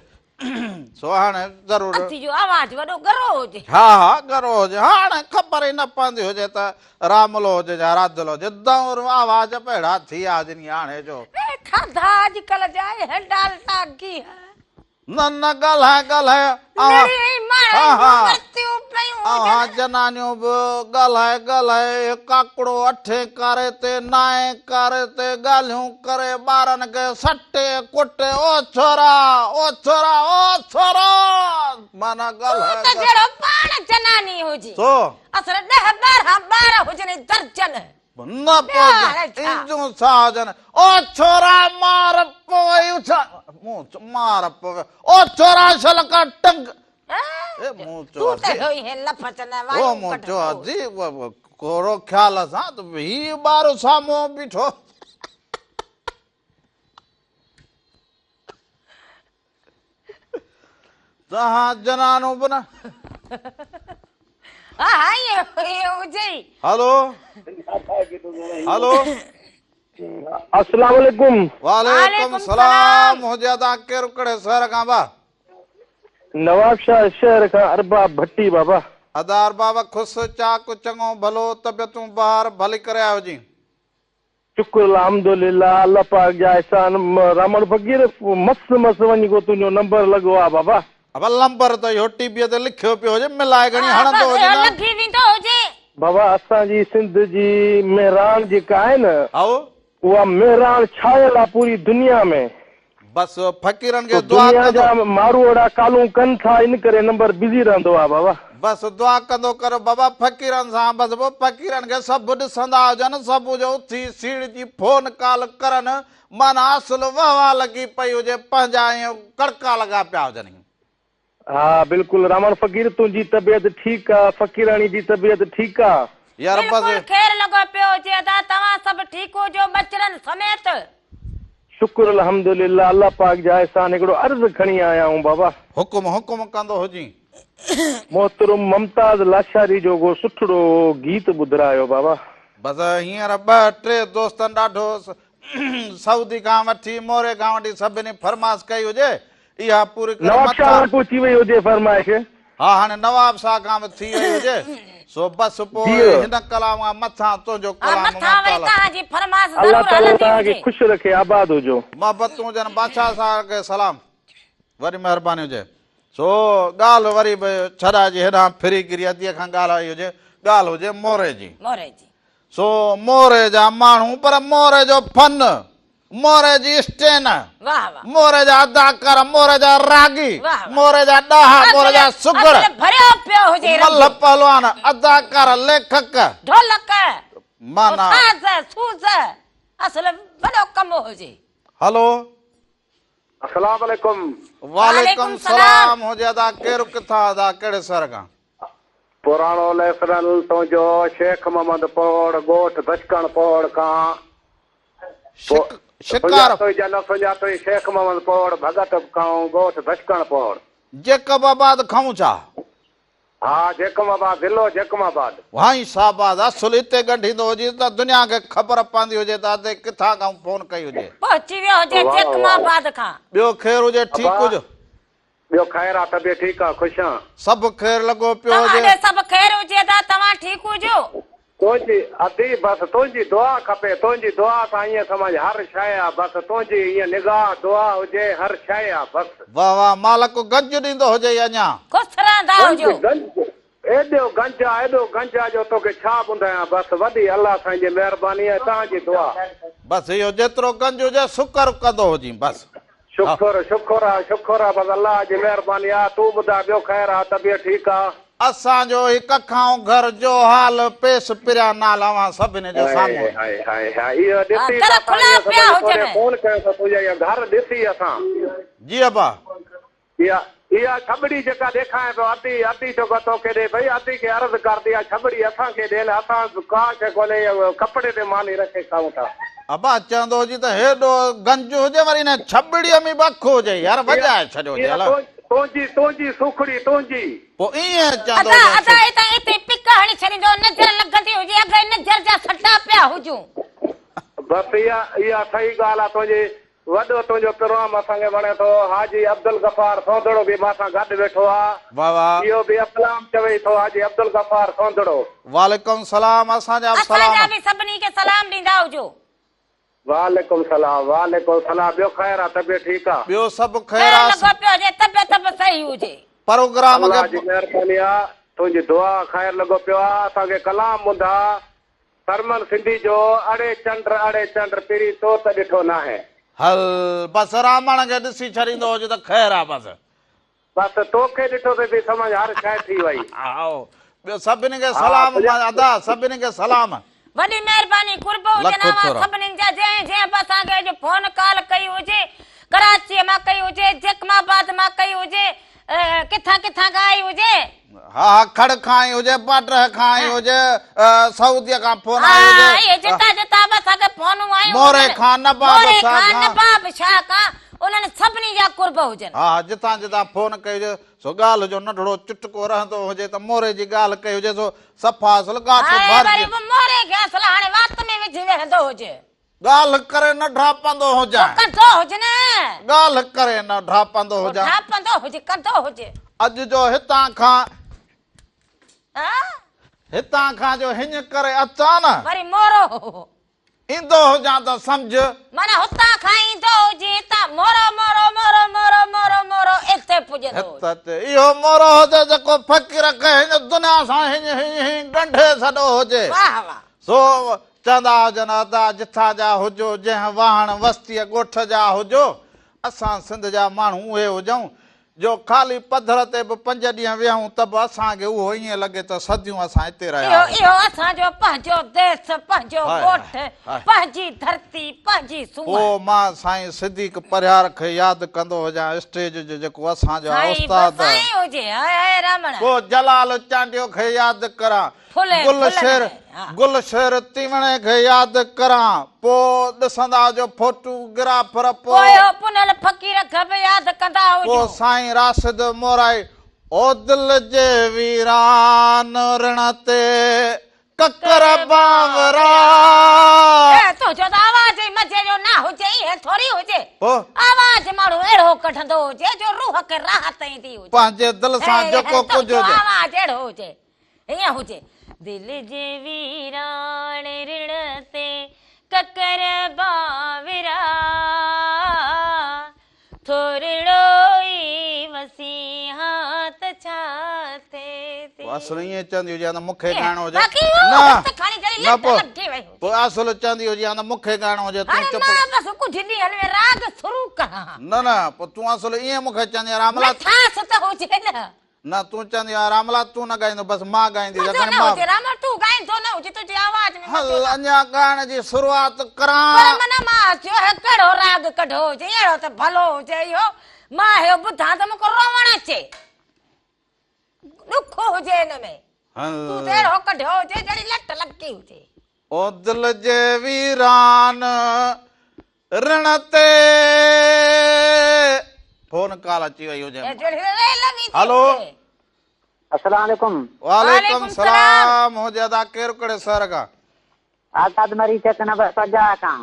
سو هاڻي ضرور. ادي جو آواز وڏو ڳرو هجي. ها ها ڳرو هجي هاڻي خبر ئي نه پوندي هجي ته راملو هجي يا راڌلو هجي دور آواز به اهڙا ٿي ويا هجن هاڻي جو. اي کاڌا اڄڪلهه جا اهي ڊالڊا گيهه. نه نه ڳالهائي ڳالهائي اوهان جنانيون به ڳالهائي ڳالهائي ڪاڪڙو اٺين ڪاري تي نائين ڪاري تي ڳالهيون ڪري ٻارن کي سٽي ڪٽي او ڇورا او ڇورا او ڇورا معنيٰ ڳالهائي تون ته جهڙو پاڻ جناني هجين سو اصل ڏهه ٻارهن ٻار هجن درجن. نه پوء اينديون ڇا هجن او ڇورا مار پوي اڇا مون مار پوي او ڇورا شل ڪا ٽنگ اي مون چيو تون ته هي لفظ نه وايون او مون چيو ادي ڪوڙو خيال سان ته هي ٻار سامهون بيٺو توهان جنانو به نه. ها ها ائين هجي ئي. هلو هلو. السلام عليڪم. وعليڪم السلام هجي ادا ڪير ڪهڙي شهر کان با. نواب شاهه شهر کان ارباب ڀٽي بابا. ادا ارباب خوش چاڪ چڱو ڀلو طبيعتون بهار ڀلي ڪري آيو جي. شڪر الحمدلله الله پاڪ جا احسان رامڻ فقير مس مس وڃي ڪو تنهنجو نمبر لڳو آ بابا. ابا لمبر ته اهو ٽي وي تي لکيو پيو هجي ملائي گهڻي هڻندو هجي نه. لڳي ويندو هجي. بابا اسان جي سنڌ جي مهراڻ جيڪا آهي نه هائو. اها مهراڻ ڇايل آ پوري دنيا ۾. بس فقيرن کي دعا دنيا ڪندو. جا ماروئڙا ڪالون ڪن ٿا ان ڪري نمبر بزي رهندو آ بابا. بس دعا ڪندو ڪر بابا فقيرن سان بس پوء فقيرن کي سڀ ڏسندا هجن صبح جو اٿي سيڙجي فون ڪال ڪرن معنيٰ اصل واه واه لڳي پئي هجي پنهنجا ائين ڪڙڪا لڳا پيا هجن. ها بلڪل رامڻ فقير تنهنجي طبيعت ٺيڪ آ فقيراڻي جي طبيعت ٺيڪ آ. يار بس. بلڪل خير لڳو پيو هجي ادا توهان سڀ ٺيڪ هجو ٻچڙن سميت. شڪر الحمدلله الله پاڪ جا احسان هڪڙو عرض کڻي آيا آهيون بابا. حڪم حڪم ڪندو هجين. محترم ممتاز لاشاري جو ڪو سٺڙو گيت ٻڌرايو بابا. بس هينئر ٻه ٽي دوستن ڏاڍو سعودي کان وٺي موري کان وٺي سڀني فرماس ڪئي هجي اها پوري ڪري نواب شاهه مٿان. وٽ پهچي وئي هجي فرمائش. ها هاڻي نواب شاهه کان به ٿي وئي هجي سو بس پوء جي. هن ڪلام کان مٿان تنهنجو ها ڪلام مٿان وري متعلق. توهان جي فرماس الله ضرور تعالي هلندي توهان کي هجي. خوش رکي آباد هجو. محبتون هجن بادشاهه صاحب کي سلام وڏي مهرباني هجي سو ڳالهه وري به ڇڏائجي هيڏانهن ڦري گري اديء کان ڳالهه آئي هجي ڳالهه هجي موري جي. موري جي. سو موري جا ماڻهو پر موري جو فن موري جي اسٽين، واه واه. موري جا اداڪار، موري جا راڳي، واه واه. موري جا ڏاها، موري جا سگهڙ، اصل ڀريو پيو هجي رنگ. ملهه پهلوان، اداڪار، ليکڪ. ڍولڪ، معنيٰ. ساز، سوز، اصل وڏو ڪم هجي. هلو. السلام عليڪم. وعليڪم سلام هجي ادا ڪير ڪٿان ادا ڪهڙي شهر کان. پراڻو ليفرل تنهنجو شيخ محمد پوهڙ ڳوٺ بشڪڻ پوهڙ کان. شڪار. سڃاتوئي جا نه سڃاتوئي شيخ محمد پوهڙ ڀڳت کائون ڳوٺ بشڪڻ پوهڙ. جيڪب آباد کائون ڇا؟ ها جيڪب آباد ضلعو جيڪب آباد. وائين شاهباز اصل اتي ڳنڍيندو هجي ته دنيا کي خبر پوندي هجي ته ادي ڪٿان کان فون ڪئي هجي. پهچي ويو هجي جيڪب آباد کان. ٻيو خير هجي ٺيڪ هجو. ٻيو خير آ طبيعت ٺيڪ آ خوش آن. سڀ خير لڳو پيو توهان هجي. ڏي سڀ خير هجي ادا توهان ٺيڪ هجو. تنهنجي ادي بس تنهنجي دعا کپي تنهنجي دعا سان ائين سمجھ هر شيء آ بس تنهنجي ائين نگاھ دعا هجي هر شيء آ بس. واه واه مالڪ گنج ڏيندو هجئي اڃان. خوش رهندا گنج هجو. گنج ايڏو گنج آ ايڏو گنج آ جو توکي ڇا ٻڌايان بس وڏي الله سائين جي مهرباني ۽ توهان جي دعا. بس اهو جيترو گنج هجي شڪر ڪندو هجين بس. شڪر شڪر آ شڪر آ بس الله جي مهرباني آ تون ٻڌاء ٻيو خير آ طبيعت ٺيڪ آ. اسان جو هي ڪکائون گهر جو حال پيس پريان نال اوهان سڀني جي سامهون هاء هاء هاء اهو ڏسي در ته اسان کلا اهو پيا سڀ هجن. فون ڪيو ته تنهنجا اهو گهر ڏسي اسان. جي ابا. اها اها ڇٻڙي جيڪا ڏيکاريان پيو ادي ادي ٿو توکي ڏي پئي ادي کي عرض ڪر ته اها ڇٻڙي اسان کي ڏين اسان ڪا شيء ڪونهي اهو ڪپڙي تي ماني رکي کائون ٿا. ابا چوندو هجي ته هيڏو گنج هجي وري ان ڇٻڙيء ۾ به اک هجي يار وڄائي ڇڏيو هجي هل. تنهنجي تنهنجي سوکڙي تنهنجي. پوء ائين چوندو ادا هجي ادا هتان اتي پڪ هڻي ڇڏيندو نظر لڳندي هجي اڳ ئي نظر جا سٽا پيا هجون. بس اها اها صحيح ڳالهه آ تنهنجي وڏو تنهنجو پروگرام اسان کي وڻي ٿو حاجي عبدالغفار سوندڙو به مان سان گڏ ويٺو آ واه واه. اهو به اسلام چوي ٿو حاجي عبدالغفار سوندڙو. وعليڪم سلام اسان جا به اسان جا سلام. به سڀني کي سلام ڏيندا هجو. وعليڪم سلام وعليڪم سلام ٻيو خير آ طبيعت ٺيڪ آ. ٻيو سڀ خير خير آ. لڳو پيو هجي طبيعت به صحيح هجي. پروگرام الله کي. جي مهرباني آ تنهنجي دعا خير لڳو پيو آ اسان کي ڪلام ٻڌا سرمن سنڌي جو اڙي چنڊ اڙي چنڊ پرين تو ته ڏٺو ناهي. هل بس رامڻ کي ڏسي ڇڏيندو هج ته خير آ بس. بس توکي ڏٺو ته به سمجهه هر شيء ٿي وئي. هائو ٻيو سڀني کي ها سلام سڄا. ادا سڀني کي سلام. وڏي مهرباني قرب هجن لک اوهان ٿورا. سڀنين جا جنهن جنهن به اسان کي اڄ فون ڪال ڪئي هجي ڪراچيء مان ڪئي هجي جيڪب آباد مان ڪئي هجي ڪٿان ڪٿان کان آئي هجي. ها ها کڙ کان آئي هجي باڊره کان آئي هجي سعوديء کان فون آئي هجي. ها اهي جتان جتان به اسان کي فونون آيون موري هجن کان نباب موري شاهه کان کان. نباب شاهه کان انهن سڀني جا قرب هجن. ها ها جتان جتان فون ڪئي هجي سو ڳالهه جو ننڍڙو چٽڪو رهندو هجي ته موري جي ڳالهه ڪئي هجي سو صفا اصل ڳاٽ هاء ڀرجي. وري به موري کي اصل هاڻي وات ۾ وجهي ويهندو هجي. ڳالهه ڪري نه ڍاپندو هجان. پوء ڪندو هج نه. ڳالهه ڪري نه ڍاپندو هجان. پوء ڍاپندو هج ڪندو هج. اڄ جو هتان کان. هتان کان جو هڃ ڪري اچان نه. وري مورو هو. ايندو هجان ته سمجهه. معنيٰ هتان کان ايندو هجي هتان مورو مورو مورو مورو مورو مورو اتي پڄندو هجي. هت اچ اهو مورو هجي جيڪو فقير کي هن دنيا سان هڃ هڃ هڃ ڳنڍي ڇڏيو هجي. واهه واهه. سو چوندا هجن ادا جٿان جا هجو، جنهن واهڻ وستيء ڳوٺ جا هجو، اسان سنڌ جا ماڻهو اهي هجون، جو خالي پڌر تي به پنج ڏينهن ويهون ته به اسان کي اهو ائين لڳي ته صديون اسان اتي رهيا اهو هجون. اهو اسان جو پنهنجو ديس، پنهنجو ڳوٺ، پنهنجي ڌرتي، پنهنجي سونهن. پوء مان سائين صديق پرهيار کي ياد ڪندو هجان، اسٽيج جو جيڪو اسان جو سائين به استاد. سائين هجي، هاء هاء رامڻ. پوء جلال چانڊيو کي ياد ڪران، گل شير گل شير تيوڻي کي ياد ڪران پو ڏسندا جو فوٽو گرافر پو. پوء هو پنهل فقير کي به ياد ڪندا هجون. پو سائين راشد مورائي او دل جي ويران رڻ تي ڪڪر بانورا. اي تنهنجو ته آواز ئي مزي جو نه هجي ائين ٿوري هجي. پو. آواز ماڻهو اهڙو ڪڍندو هجي جو روح کي راحت ايندي هجي. پنهنجي دل سان جيڪو ڪجهه هجي. تنهنجو آواز اهڙو هجي. هيئن هجي. دل جي ويران رڻ تي ڪڪر بانورا، ٿورڙو ئي وسين ها ته ڇا ٿئي ٿي. پوء اصل ائين چوندي هجي ها ته مون کي ڳائڻو هجي. باقي اهو نه هٿ کڻي جهڙي نه لٺ پوء لڳي وئي هجي. پوء اصل چوندي هجي ها ته مون کي ڳائڻو هجي تون هاڻي چپ. مان بس ڪجهه ڏينهن ۾ راڳ شروع ڪران ها. نه نه پوء تون اصل ائين مون کي چوندي هان راملا. مٺاس ته هجي نه. نه تون چوندي آهين راملا تون نه ڳائيندو بس مان ڳائينديس مزو اکڻ نه مان هجي رامل تون ڳائيندو نه هجي تنهنجي آواز ۾ مزو هل نه. اڃا ڳائڻ جي شروعات ڪران. پر من مان چيو هي ڪهڙو راڳ ڪڍيو هجي اهڙو ته ڀلو هجي اهو مان اهو ٻڌان ته مونکي روئڻ اچي ڏک هجي ان ۾ تون ته اهڙو ڪڍيو هجي جهڙي لٽ لڳي هجي. او دل جي ويران رڻ تي فون ڪال اچي وئي هجي. هلو. السلام عليڪم. وعليڪم السلام هجي ادا ڪير ڪهڙي شهر کان. آزاد مري چڪ نمبر 50 کان.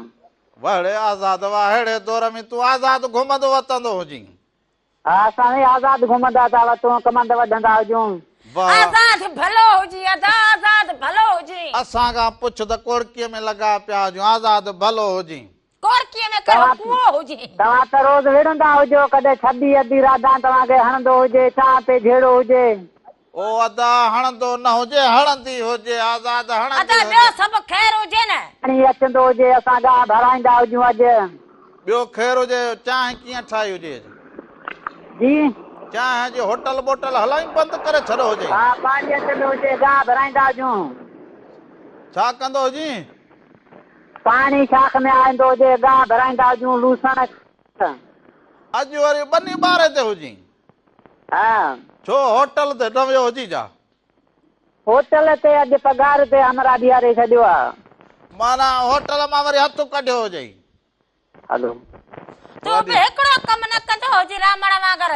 وهڙي آزاد واهڙي دور ۾ تون آزاد گهمندو وتندو هجين. ها اسان به آزاد گهمندا ٿا وتون ڪمند وڍندا هجون. واھ. آزاد ڀلو هجين ادا آزاد ڀلو هجين. اسان کان پڇ ته ڪوڙڪيء ۾ لڳا پيا هجون آزاد ڀلو هجين. ڪوڙڪيء ۾ ڪهڙو ڪوئو هجين. توهان ته روز وڙهندا هجو ڪڏهن ڇٻي اڌي رادان توهان کي هڻندو هجي ڇانهه تي جهيڙو هجي. او ادا هڻندو نه هجي هڻندي هجي آزاد هڻندي ادا هجي. ٻيو سڀ خير هجي نه. کڻي اچندو هجي اسان ڳاهه ڀرائيندا هجون اڄ. ٻيو خير هجي چانهه ڪيئن ٺاهي هجي اڄ. جي. چانهه جي هوٽل ٻوٽل هلائين بند ڪري ڇڏيو هجئي. ها پاڻي هٿ ۾ هجي گاهه ڀرائيندا هجون. ڇا ڪندو هجين؟ پاڻي شاخ ۾ آئيندو هجي گاهه ڀرائيندا هجون لوسڻ. اڄ وري ٻني ٻاري تي هجين. ها. ڇو هوٽل تي نه ويو هجين ڇا؟ هوٽل تي اڄ پگهار تي همراهه بيهاري ڇڏيو آ. معنيٰ هوٽل مان وري هٿ ڪڍيو هجئي. هلو. تون به هڪڙو ڪم نه ڪندو هجين رامڻ وانگر.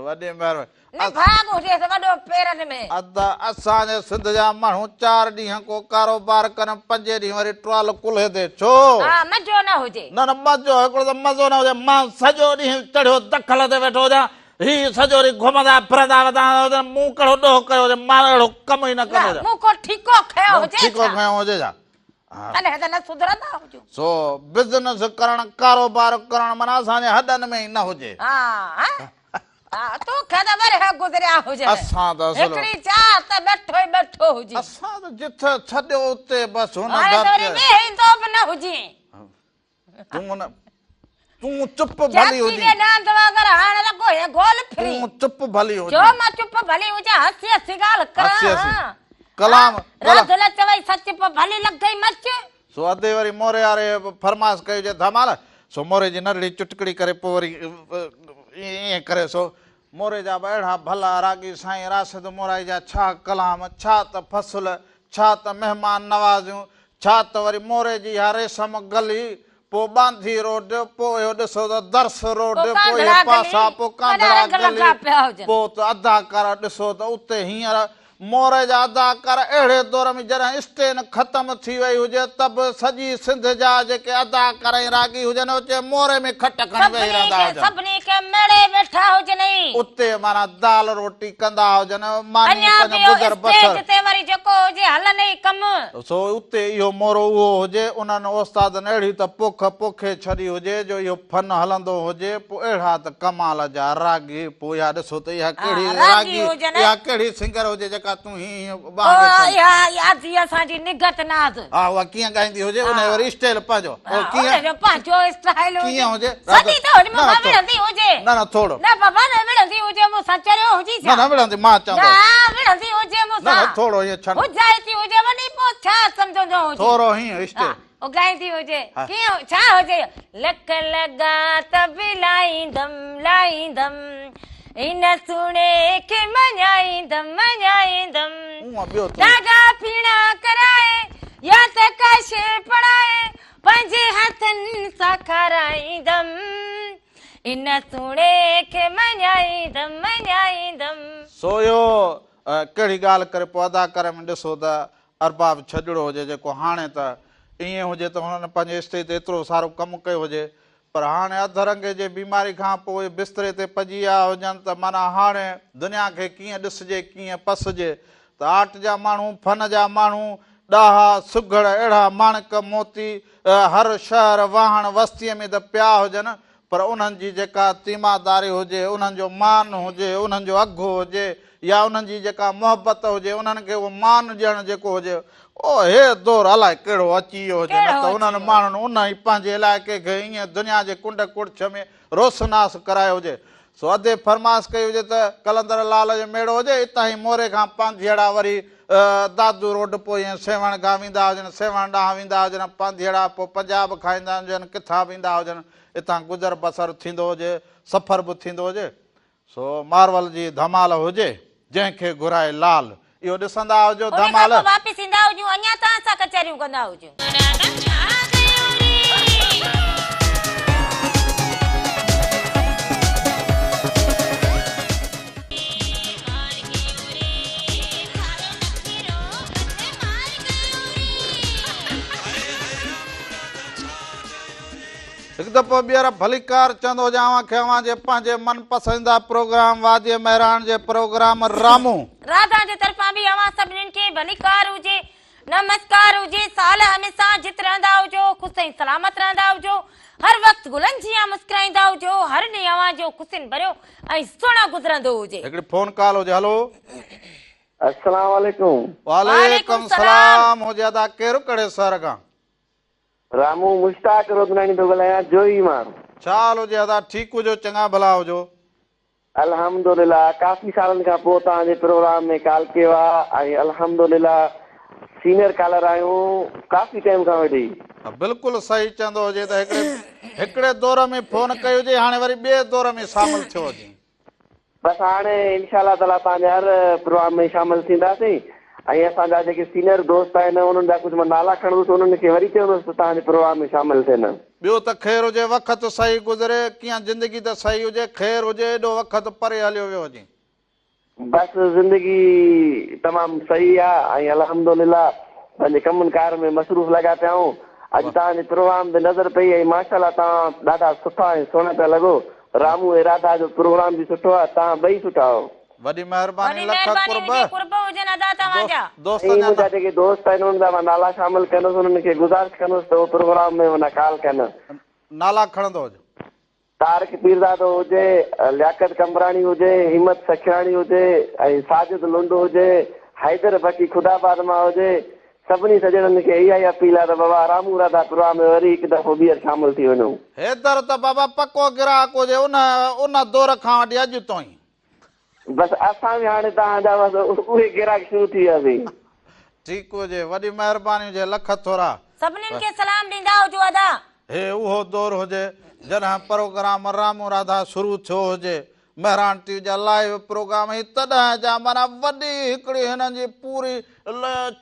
وڏي مهرباني. نڀاڳ هجيس وڏو پيرن ۾. ادا اسان جي سنڌ جا ماڻهو چار ڏينهن ڪو ڪاروبار ڪن پنجين ڏينهن وري ٽوال ڪلهي تي ڇو؟ ها مزو نه هجي. نه نه مزو هڪڙو ته مزو نه هجي مان سڄو ڏينهن چڙهيو دخل تي ويٺو هجان هي سڄو ڏينهن گهمندا ڦرندا وتندا هجن مون ڪهڙو ڏوهه ڪيو هجي مان اهڙو ڪم ئي نه ڪندو هجان. مون ڪو ٺيڪو کنيو مون هجي ٺيڪو ڇا؟ کنيو هجي ڇا؟ تڏهن ته نه سڌرندا هجو. سو بزنس ڪرڻ ڪاروبار ڪرڻ معنيٰ اسان جي هڏن ۾ ئي نه هجي. ها ها توکي ته ورهيه گذريا هجن. اسان ته اصل. هڪڙي جاء ته ٻيٺو ئي ٻيٺو هجين. اسان ته جٿ ڇڏيو اتي بس هن هاڻي ته وري ڌرتيء. ويهندو به نه هجين. تون نه تون چپ ڀلي چاچي هجين. جي ڏاند وانگر هاڻ لڳو هين گول ڦري. تون چپ ڀلي هجين. جو مان چپ ڀلي هجان هسي هسي ڳالهه ڪران. هسي هسي ڪلام ڪلام. راڌل چوي سچ پوء ڀلي لڳئي مچ. سو ادي وري موري واري فرمائش ڪئي هجي ڌمال سو موري جي ننڍڙي چٽڪڙي ڪري پوء وري ائين ڪري سو موري جا به اهڙا ڀلا راڳي سائين راشد مورائي جا ڇا ڪلام ڇا ته فصل ڇا ته مهمان نوازيون ڇا ته وري موري جي اها ريشم گلي، پوء ٻانڌي روڊ، پوء اهو ڏسو ته درس روڊ، پوء پوء اهي ڪانڌڙا پاسا، گلي، پوء وڏا ڪانڌڙا رنگ لڳا گلي، پيا هجن. پوء ته اداڪار ڏسو ته اتي هينئر موري جا اداڪار اهڙي دور ۾ جڏهن اسٽين ختم ٿي وئي هجي ته به سڄي سنڌ جا جيڪي اداڪار ۽ راڳي هجن اچي موري ۾ کٽ کڻي ويهي سڀني رهندا کي هجن. سڀني کي ميڙي ويٺا هجن ئي. اتي معنيٰ دال روٽي ڪندا هجن، ماني اڃا به پنهنجو اهو گذر بسر. اسٽيج تي وري جيڪو هجي هلن ئي ڪم. سو اتي اهو مورو اهو هجي، انهن استادن اهڙي ته پوک پوکي ڇڏي هجي جو اهو فن هلندو هجي، پوء اهڙا ته ڪمال جا راڳي، پوء اها ڏسو ته اها ڪهڙي راڳي راڳي، هجن. اها ڪهڙي سنگر هجي جيڪا تون هين هين ٻانگ ڇڏ. اها ادي اسان جي نگهت ناز. ها اها ڪيئن ڳائيندي هجي، ان جو وري اسٽائيل پنهنجو. اهو ڪيئن. ان جو پنهنجو اسٽائيل هجي. ڪيئن هجي. سڄي ته هجي مون سان وڙهندي هجي. نه نه ٿورو. نه بابا نه وڙهندي هجي مون سان چريو هجي ڇا. نه نه وڙهندي مان چوندو. نه وڙهندي هجي مون سان. نه نه ٿورو هيئن ڇنڊ. هجائتي هجي وڏي پوء ڇا سمجهندو هجي. ٿورو هيئن اسٽائيل. ها ڳائيندي هجي ڪيئن ڇا هجي. لک لڳا ته به لائيندم لائيندم هن سهڻي کي مڃائيندم مڃائيندم. اونء ٻيو تون. ڌاڳا ڦيڻا ڪرائي يا ته ڪا شيء پڙهائي پنهنجي هٿن سان کارائيندم. ان سهڻي کي مڃائيندم مڃائيندم. سو اهو ڪهڙي ڳالهه ڪري پوء اداڪاري ۾ ڏسو ته ارباب ڇڄڙو هجي جيڪو هاڻي ته ائين هجي ته هنن پنهنجي اسٽيج تي ايترو سارو ڪم ڪيو هجي پر هاڻي اڌ رنگي جي بيماري کان پوء بستري تي پڄي ويا هجن ته معنيٰ هاڻي دنيا کي ڪيئن ڏسجي ڪيئن پسجي ته آرٽ جا ماڻهو فن جا ماڻهو ڏاها سگهڙ اهڙا ماڻڪ موتي هر شهر واهڻ وستيء ۾ ته پيا هجن پر انهن جي جيڪا تيماداري هجي، انهن جو مان هجي، انهن جو اگهه هجي يا انهن جي جيڪا محبت هجي، انهن کي اهو مان ڏيڻ جيڪو هجي، اهو هي دور الائي ڪهڙو اچي ويو هجي، نه ته انهن ماڻهن ان ئي پنهنجي علائقي کي ائين دنيا جي ڪنڊ ڪڙڇ ۾ روشناس ڪرايو هجي. سو ادي فرمائش ڪئي هجي ته قلندر لال جو ميڙو هجي، اتان ئي موري کان پانڌيئڙا وري دادو روڊ پوء ائين سيوهڻ کان ويندا هجن، سيوهڻ ڏانهن ويندا هجن، پانڌيئڙا پوء پنجاب کان ايندا هجن، ڪٿان به ايندا هجن، اتان گذر بسر ٿيندو هجي، سفر به ٿيندو هجي، سو مارول جي ڌمال هجي، جنهن کي گهرائي لال. اهو ڏسندا هجو ان کان ڌمال. پوء واپس ايندا هجون، اڃا توهان سان ڪچهريون ڪندا هجون. هڪ دفعو ٻيهر ڀليڪار چوندو هجان اوهان کي اوهان جي پنهنجي من پسنديده پروگرام واديء مهراڻ جي پروگرام رامون. راڌا جي طرفان به اوهان سڀنين کي ڀليڪار هجي نمسڪار هجي سال هميشه جت رهندا هجو خوش ۽ سلامت رهندا هجو هر وقت گلن جيان مسڪرائيندا هجو هر ڏينهن اوهان جو خوشين ڀريو ۽ سهڻو گذرندو هجي. هڪڙي فون ڪال هجي هلو. السلام عليڪم. وعليڪم سلام هجي ادا ڪير ڪهڙي شهر کان. رامو مشتاق روتناڻي ٿو ڳالهايان جوهي مان. ڇا حال هجي ادا ٺيڪ هجو چڱا ڀلا هجو. الحمدلله ڪافي سالن کان پوء توهان جي پروگرام ۾ ڪال ڪيو آ ۽ الحمدلله سينئر ڪالر آهيون ڪافي ٽائيم کان وٺي. بلڪل صحيح چوندو هجي ته هڪڙي هڪڙي دور ۾ فون ڪئي هجي هاڻي وري ٻئي دور ۾ شامل ٿيو هجي. بس هاڻي انشاء الله تعالي توهان جي هر پروگرام ۾ شامل ٿينداسين ۽ اسان جا جيڪي سينئر دوست آهن انهن جا ڪجهه مان نالا کڻندس انهن کي وري چوندس ته توهان جي پروگرام ۾ شامل ٿين. ٻيو ته خير هجي وقت صحيح گذري ڪيئن زندگي ته صحيح هجي خير هجي ايڏو وقت پري هليو ويو هجين. بس زندگي تمام صحيح آ ۽ الحمدلله پنهنجي ڪمن ڪار ۾ مصروف لڳا پيا آهيون اڄ توهان جي پروگرام تي نظر پئي ۽ ماشاءالله توهان ڏاڍا سٺا ۽ سهڻا پيا لڳو رامو ۽ راڌا جو پروگرام به سٺو آ توهان ٻئي سٺا آهو. وڏي مهرباني وڏي لک مهرباني قرب هجي قرب هجن ادا توهان جا. دوستن ۽ جا منهنجا جيڪي دوست آهن انهن جا مان نالا شامل ڪندس انهن کي گذارش ڪندس ته اهو پروگرام ۾ معنيٰ ڪال ڪن. نالا کڻندو هج. طارق پيرزادو هجي، لياقت قمبراڻي هجي، همت سکيراڻي هجي ۽ ساجد لنڊ هجي، حيدر بڪي خدا آباد مان هجي، سڀني سڄڻن کي اها ئي اپيل آهي ته بابا رامو راڌا پروگرام ۾ وري هڪ دفعو ٻيهر شامل ٿي وڃو. حيدر ته بابا پڪو گراهڪ هجي ان ان دور کان وٺي اڄ تائين. بس اسان به هاڻي توهان جا بس اهي گراهڪ شروع ٿي وياسين. ٺيڪ هجي وڏي مهرباني هجي لک ٿورا. سڀنين کي سلام ڏيندا هجو ادا. هي اهو دور هجي جڏهن پروگرام رامو راڌا شروع ٿيو هجي مهراڻ ٽي وي جا لائيو پروگرام هي تڏهن جا معنيٰ وڏي هڪڙي هنن جي پوري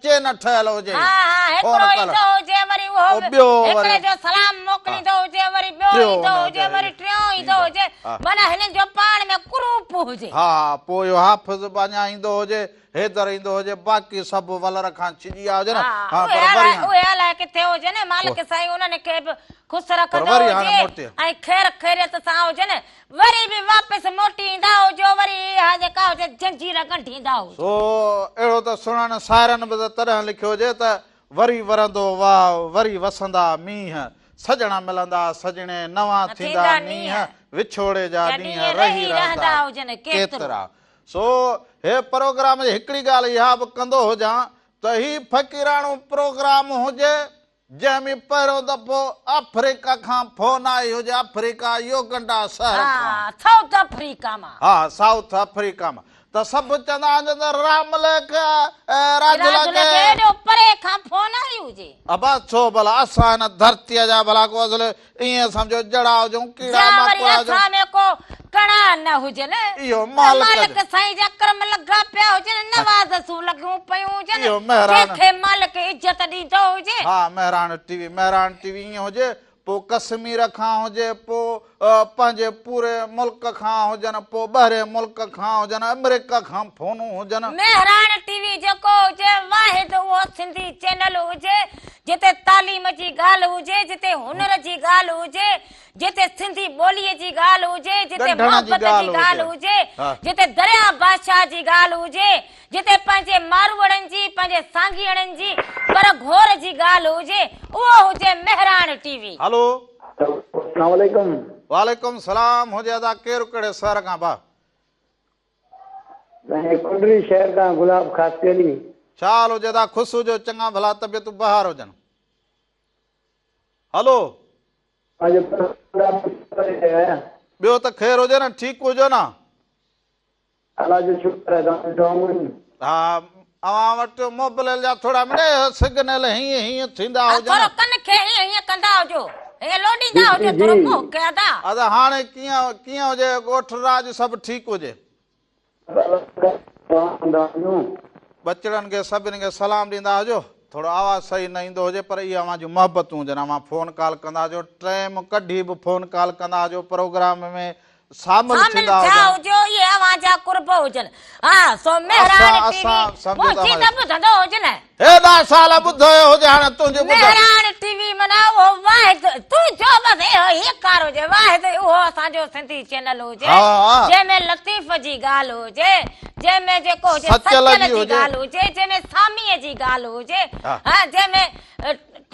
چين ٺهيل هجي ها ها فون هڪڙو ڪال ايندو هجي وري اهو پوء به ٻيو وري هڪڙي جو سلام موڪليندو هجي وري ٻيو ٽيون ايندو ان هجي وري ٽيون ايندو ايندو هجي ها معنيٰ هنن جو پاڻ ۾ گروپ هجي. ها ها پوء اهو حافظ به اڃا ايندو هجي حيدر ايندو هجي باقي سڀ ولر کان ڇڄي آيا هجن ها ها اهي پر الائي وري هاڻي اهي الائي ڪٿي هجن مالڪ سائين انهن کي به خوش پر رکندو وري هاڻي هجي موٽي ۽ خير خيريت سان هجن وري به واپس موٽي ايندا هجو وري اها جيڪا هجي جنجير ڳنڍيندا هجو. سو اهڙو ته سهڻن شاعرن به ته تڏهن لکيو هجي ته وري ورندو واء وري وسندا مينهن، سڄڻ ملندا سڄڻي نوان ٿيندا نينهن، وڇوڙي جا ڏينهن رهي رهندا ڪيترا. سو هي پروگرام جي هڪڙي ڳالهه اها به ڪندو هجان ته هي فقيراڻو پروگرام هجي جنهن ۾ پهريون دفعو آفريڪا کان فون آئي هجي، آفريڪا يوگنڊا شهر کان. ها، سائوٿ آفريڪا مان. ها، سائوٿ آفريڪا مان. ته سڀ چوندا هجن ته رام لک ۽ راج راج لک. لک ايڏو پري کان فون آئي هجي. ابا ڇو ڀلا اسان هن ڌرتيء جا ڀلا ڪو اصل ائين سمجهو جڙا هجون، ڪيڙا جا وري ماڪوڙا هجون. اسان ۾ ڪو ڪڻا نه هجن. اهو پر مالڪ مالڪ جو. سائين جا ڪرم لڳا پيا هجن، نوازشون لڳيون پيون هجن، اهو مهراڻ. جنهن کي مالڪ عزت ڏيندو هجي. ها Mehran T V, Mehran T V ائين هجي، پوء ڪشمير کان هجي، پوء پنهنجي پوري ملڪ کان هجن، پوء ٻاهرين ملڪ کان هجن، آمريڪا کان فونون هجن. مهراڻ ٽي وي جيڪو هجي، واحد اهو سنڌي چينل هجي، جتي تعليم جي ڳالهه هجي، جتي هنر جي ڳالهه هجي، جتي سنڌي ٻوليء جي ڳالهه هجي، جتي ڳنڍڻ جي محبت جي ڳالهه ڳالهه هجي. هجي، جتي درياء بادشاهه جي ڳالهه هجي، جتي پنهنجي ماروئڙن جي، پنهنجي سانگيئڙن جي پر گهور جي ڳالهه هجي، اهو هجي مهراڻ ٽي وي. هلو. السلام عليڪم. وعليڪم سلام هجي ادا ڪير ڪهڙي شهر کان ڀا. سائين ڪنڊري شهر کان گلاب خاصخيلي. ڇا حال هجي ادا خوش هجو چڱا ڀلا طبيعتون بهار هجن. هلو. ٻيو ته خير هجي نه ٺيڪ هجو نه. الله جو شڪر آهي توهان دعائون آهن. ها اوهان وٽ موبليل جا ٿورا مڙئي سگنل هيئن هيئن ٿيندا ها هجن. ٿورو ڪن کي هيئن هيئن ڪندا هجو هيئن لوڏيندا هجو ٿورو منهن کي ادا. ادا هاڻي ڪيئن ڪيئن هجي ڳوٺ راڄ سڀ ٺيڪ هجي. ٻچڙن کي سڀني کي سلام ڏيندا هجو. ٿورو آواز صحيح نه ايندو هجي پر اهي اوهان جون محبتون هجن اوهان فون ڪال ڪندا هجو ٽيم ڪڍي به فون ڪال ڪندا هجو پروگرام ۾ شامل شامل ٿيندا ٿيا هجن. هجو اهي اوهان جا قرب هجن ها سو مهراڻ اسان ٽي وي اسان سمجهو ته منهنجي اوهان ته ٻڌندو هج نه. هيڏا سال ٻڌو هجي هاڻي تنهنجي ٻڌ. مهراڻ ٽي وي معنيٰ اهو واحد تنهنجو بس اهو هي ڪار هجي واحد اهو اسان جو سنڌي چينل هجي ها. جنهن ۾ لطيف جي ڳالهه هجي جنهن ۾ جيڪو هجي سچل سچل جي جي هجي. ڳالهه هجي جنهن ۾ ساميء جي ڳالهه هجي ها. ها جنهن ۾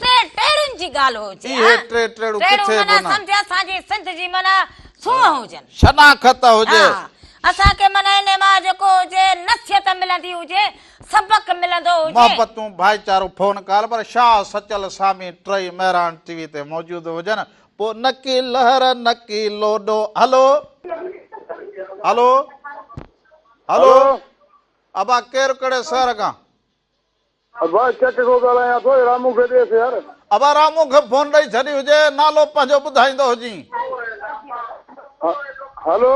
ٽي ٽيڙن جي ڳالهه هجي اهي ها ٽي ٽيڙون ٽيڙون ڪٿي به معنيٰ نه. سمجهه اسان جي سنڌ جي معنيٰ سونهن هجن. شناخت هجي. ها اسان کي معنيٰ انهي مان جيڪو هجي نصيحت ملندي هجي سبق ملندو هجي. محبتون ڀائيچارو فون ڪال پر شاهه سچل سامي ٽئي مهراڻ ٽي وي تي موجود هجن پوء نڪي لهر نڪي لوڏو هلو هلو هلو ابا ڪير ڪهڙي شهر کان؟ ابا چٽ ٿو ڳالهايان ٿو رامو کي ڏيس يار. ابا رامو کي فون ڏئي ڇڏي هجي نالو پنهنجو ٻڌائيندو هجين. هلو.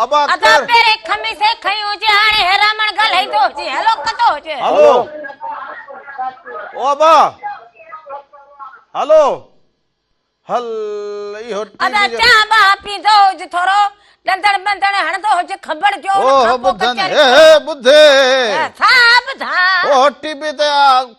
ابا ادا ڪير. پهرين خميسي کنئي هجي هاڻي هي رامڻ ڳالهائيندو هجي هلو ڪندو هجي. هلو او ابا هلو. هل اهو ٽي ادا وي جو. چانهه ٻانهه پيندو هج ٿورو ڏندڻ ٻندڻ هڻندو هج کٻڙ جو ان اوهه کان پوء ٻڌن ڪچهري هي ڪرو. هي ٻڌي. ڇا ٻڌان. اوهه ٽي وي تي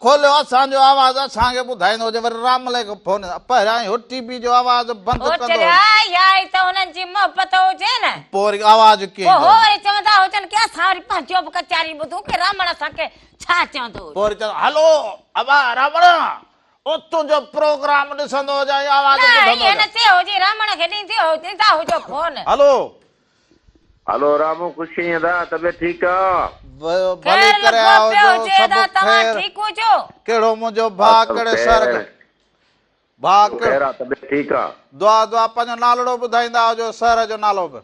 کوليو اسان جو آواز اسان کي ٻڌائيندو هجي وري راملي کي فون پهريان اهو ٽي وي جو آواز بند او ڪندو چريا هجي. اها ئي ته هنن جي محبت هجي نه. پوء وري آواز ڪيئن پوء ايندو هو هجي. وري چوندا هجن ڪي اسان وري پنهنجو به ڪچهري ٻڌون ڪي رامڻ اسان کي ڇا چوندو هجي. پوء وري چوندو هلو ابا رامڻ او تنهنجو پروگرام ڏسندو هجان ۽ آواز نه ٻڌندو ائين نه هجان. چئه هجي رامڻ کي ڏيندي هو ڏيندا هجو فون. هلو. هلو رامو خوش آهين ادا طبيعت ٺيڪ آ. ڀلي خير ڪري لڳو آيو پيو هجو هجي سڀ ادا توهان خير. ٺيڪ هجو. ڪهڙو منهنجو ها ڀاء سڀ ڪهڙي شهر خير. کان ڀاء ٻيو ڪهڙو. خير آ طبيعت ٺيڪ آ. دعا دعا پنهنجو نالڙو ٻڌائيندا هجو شهر جو نالو به.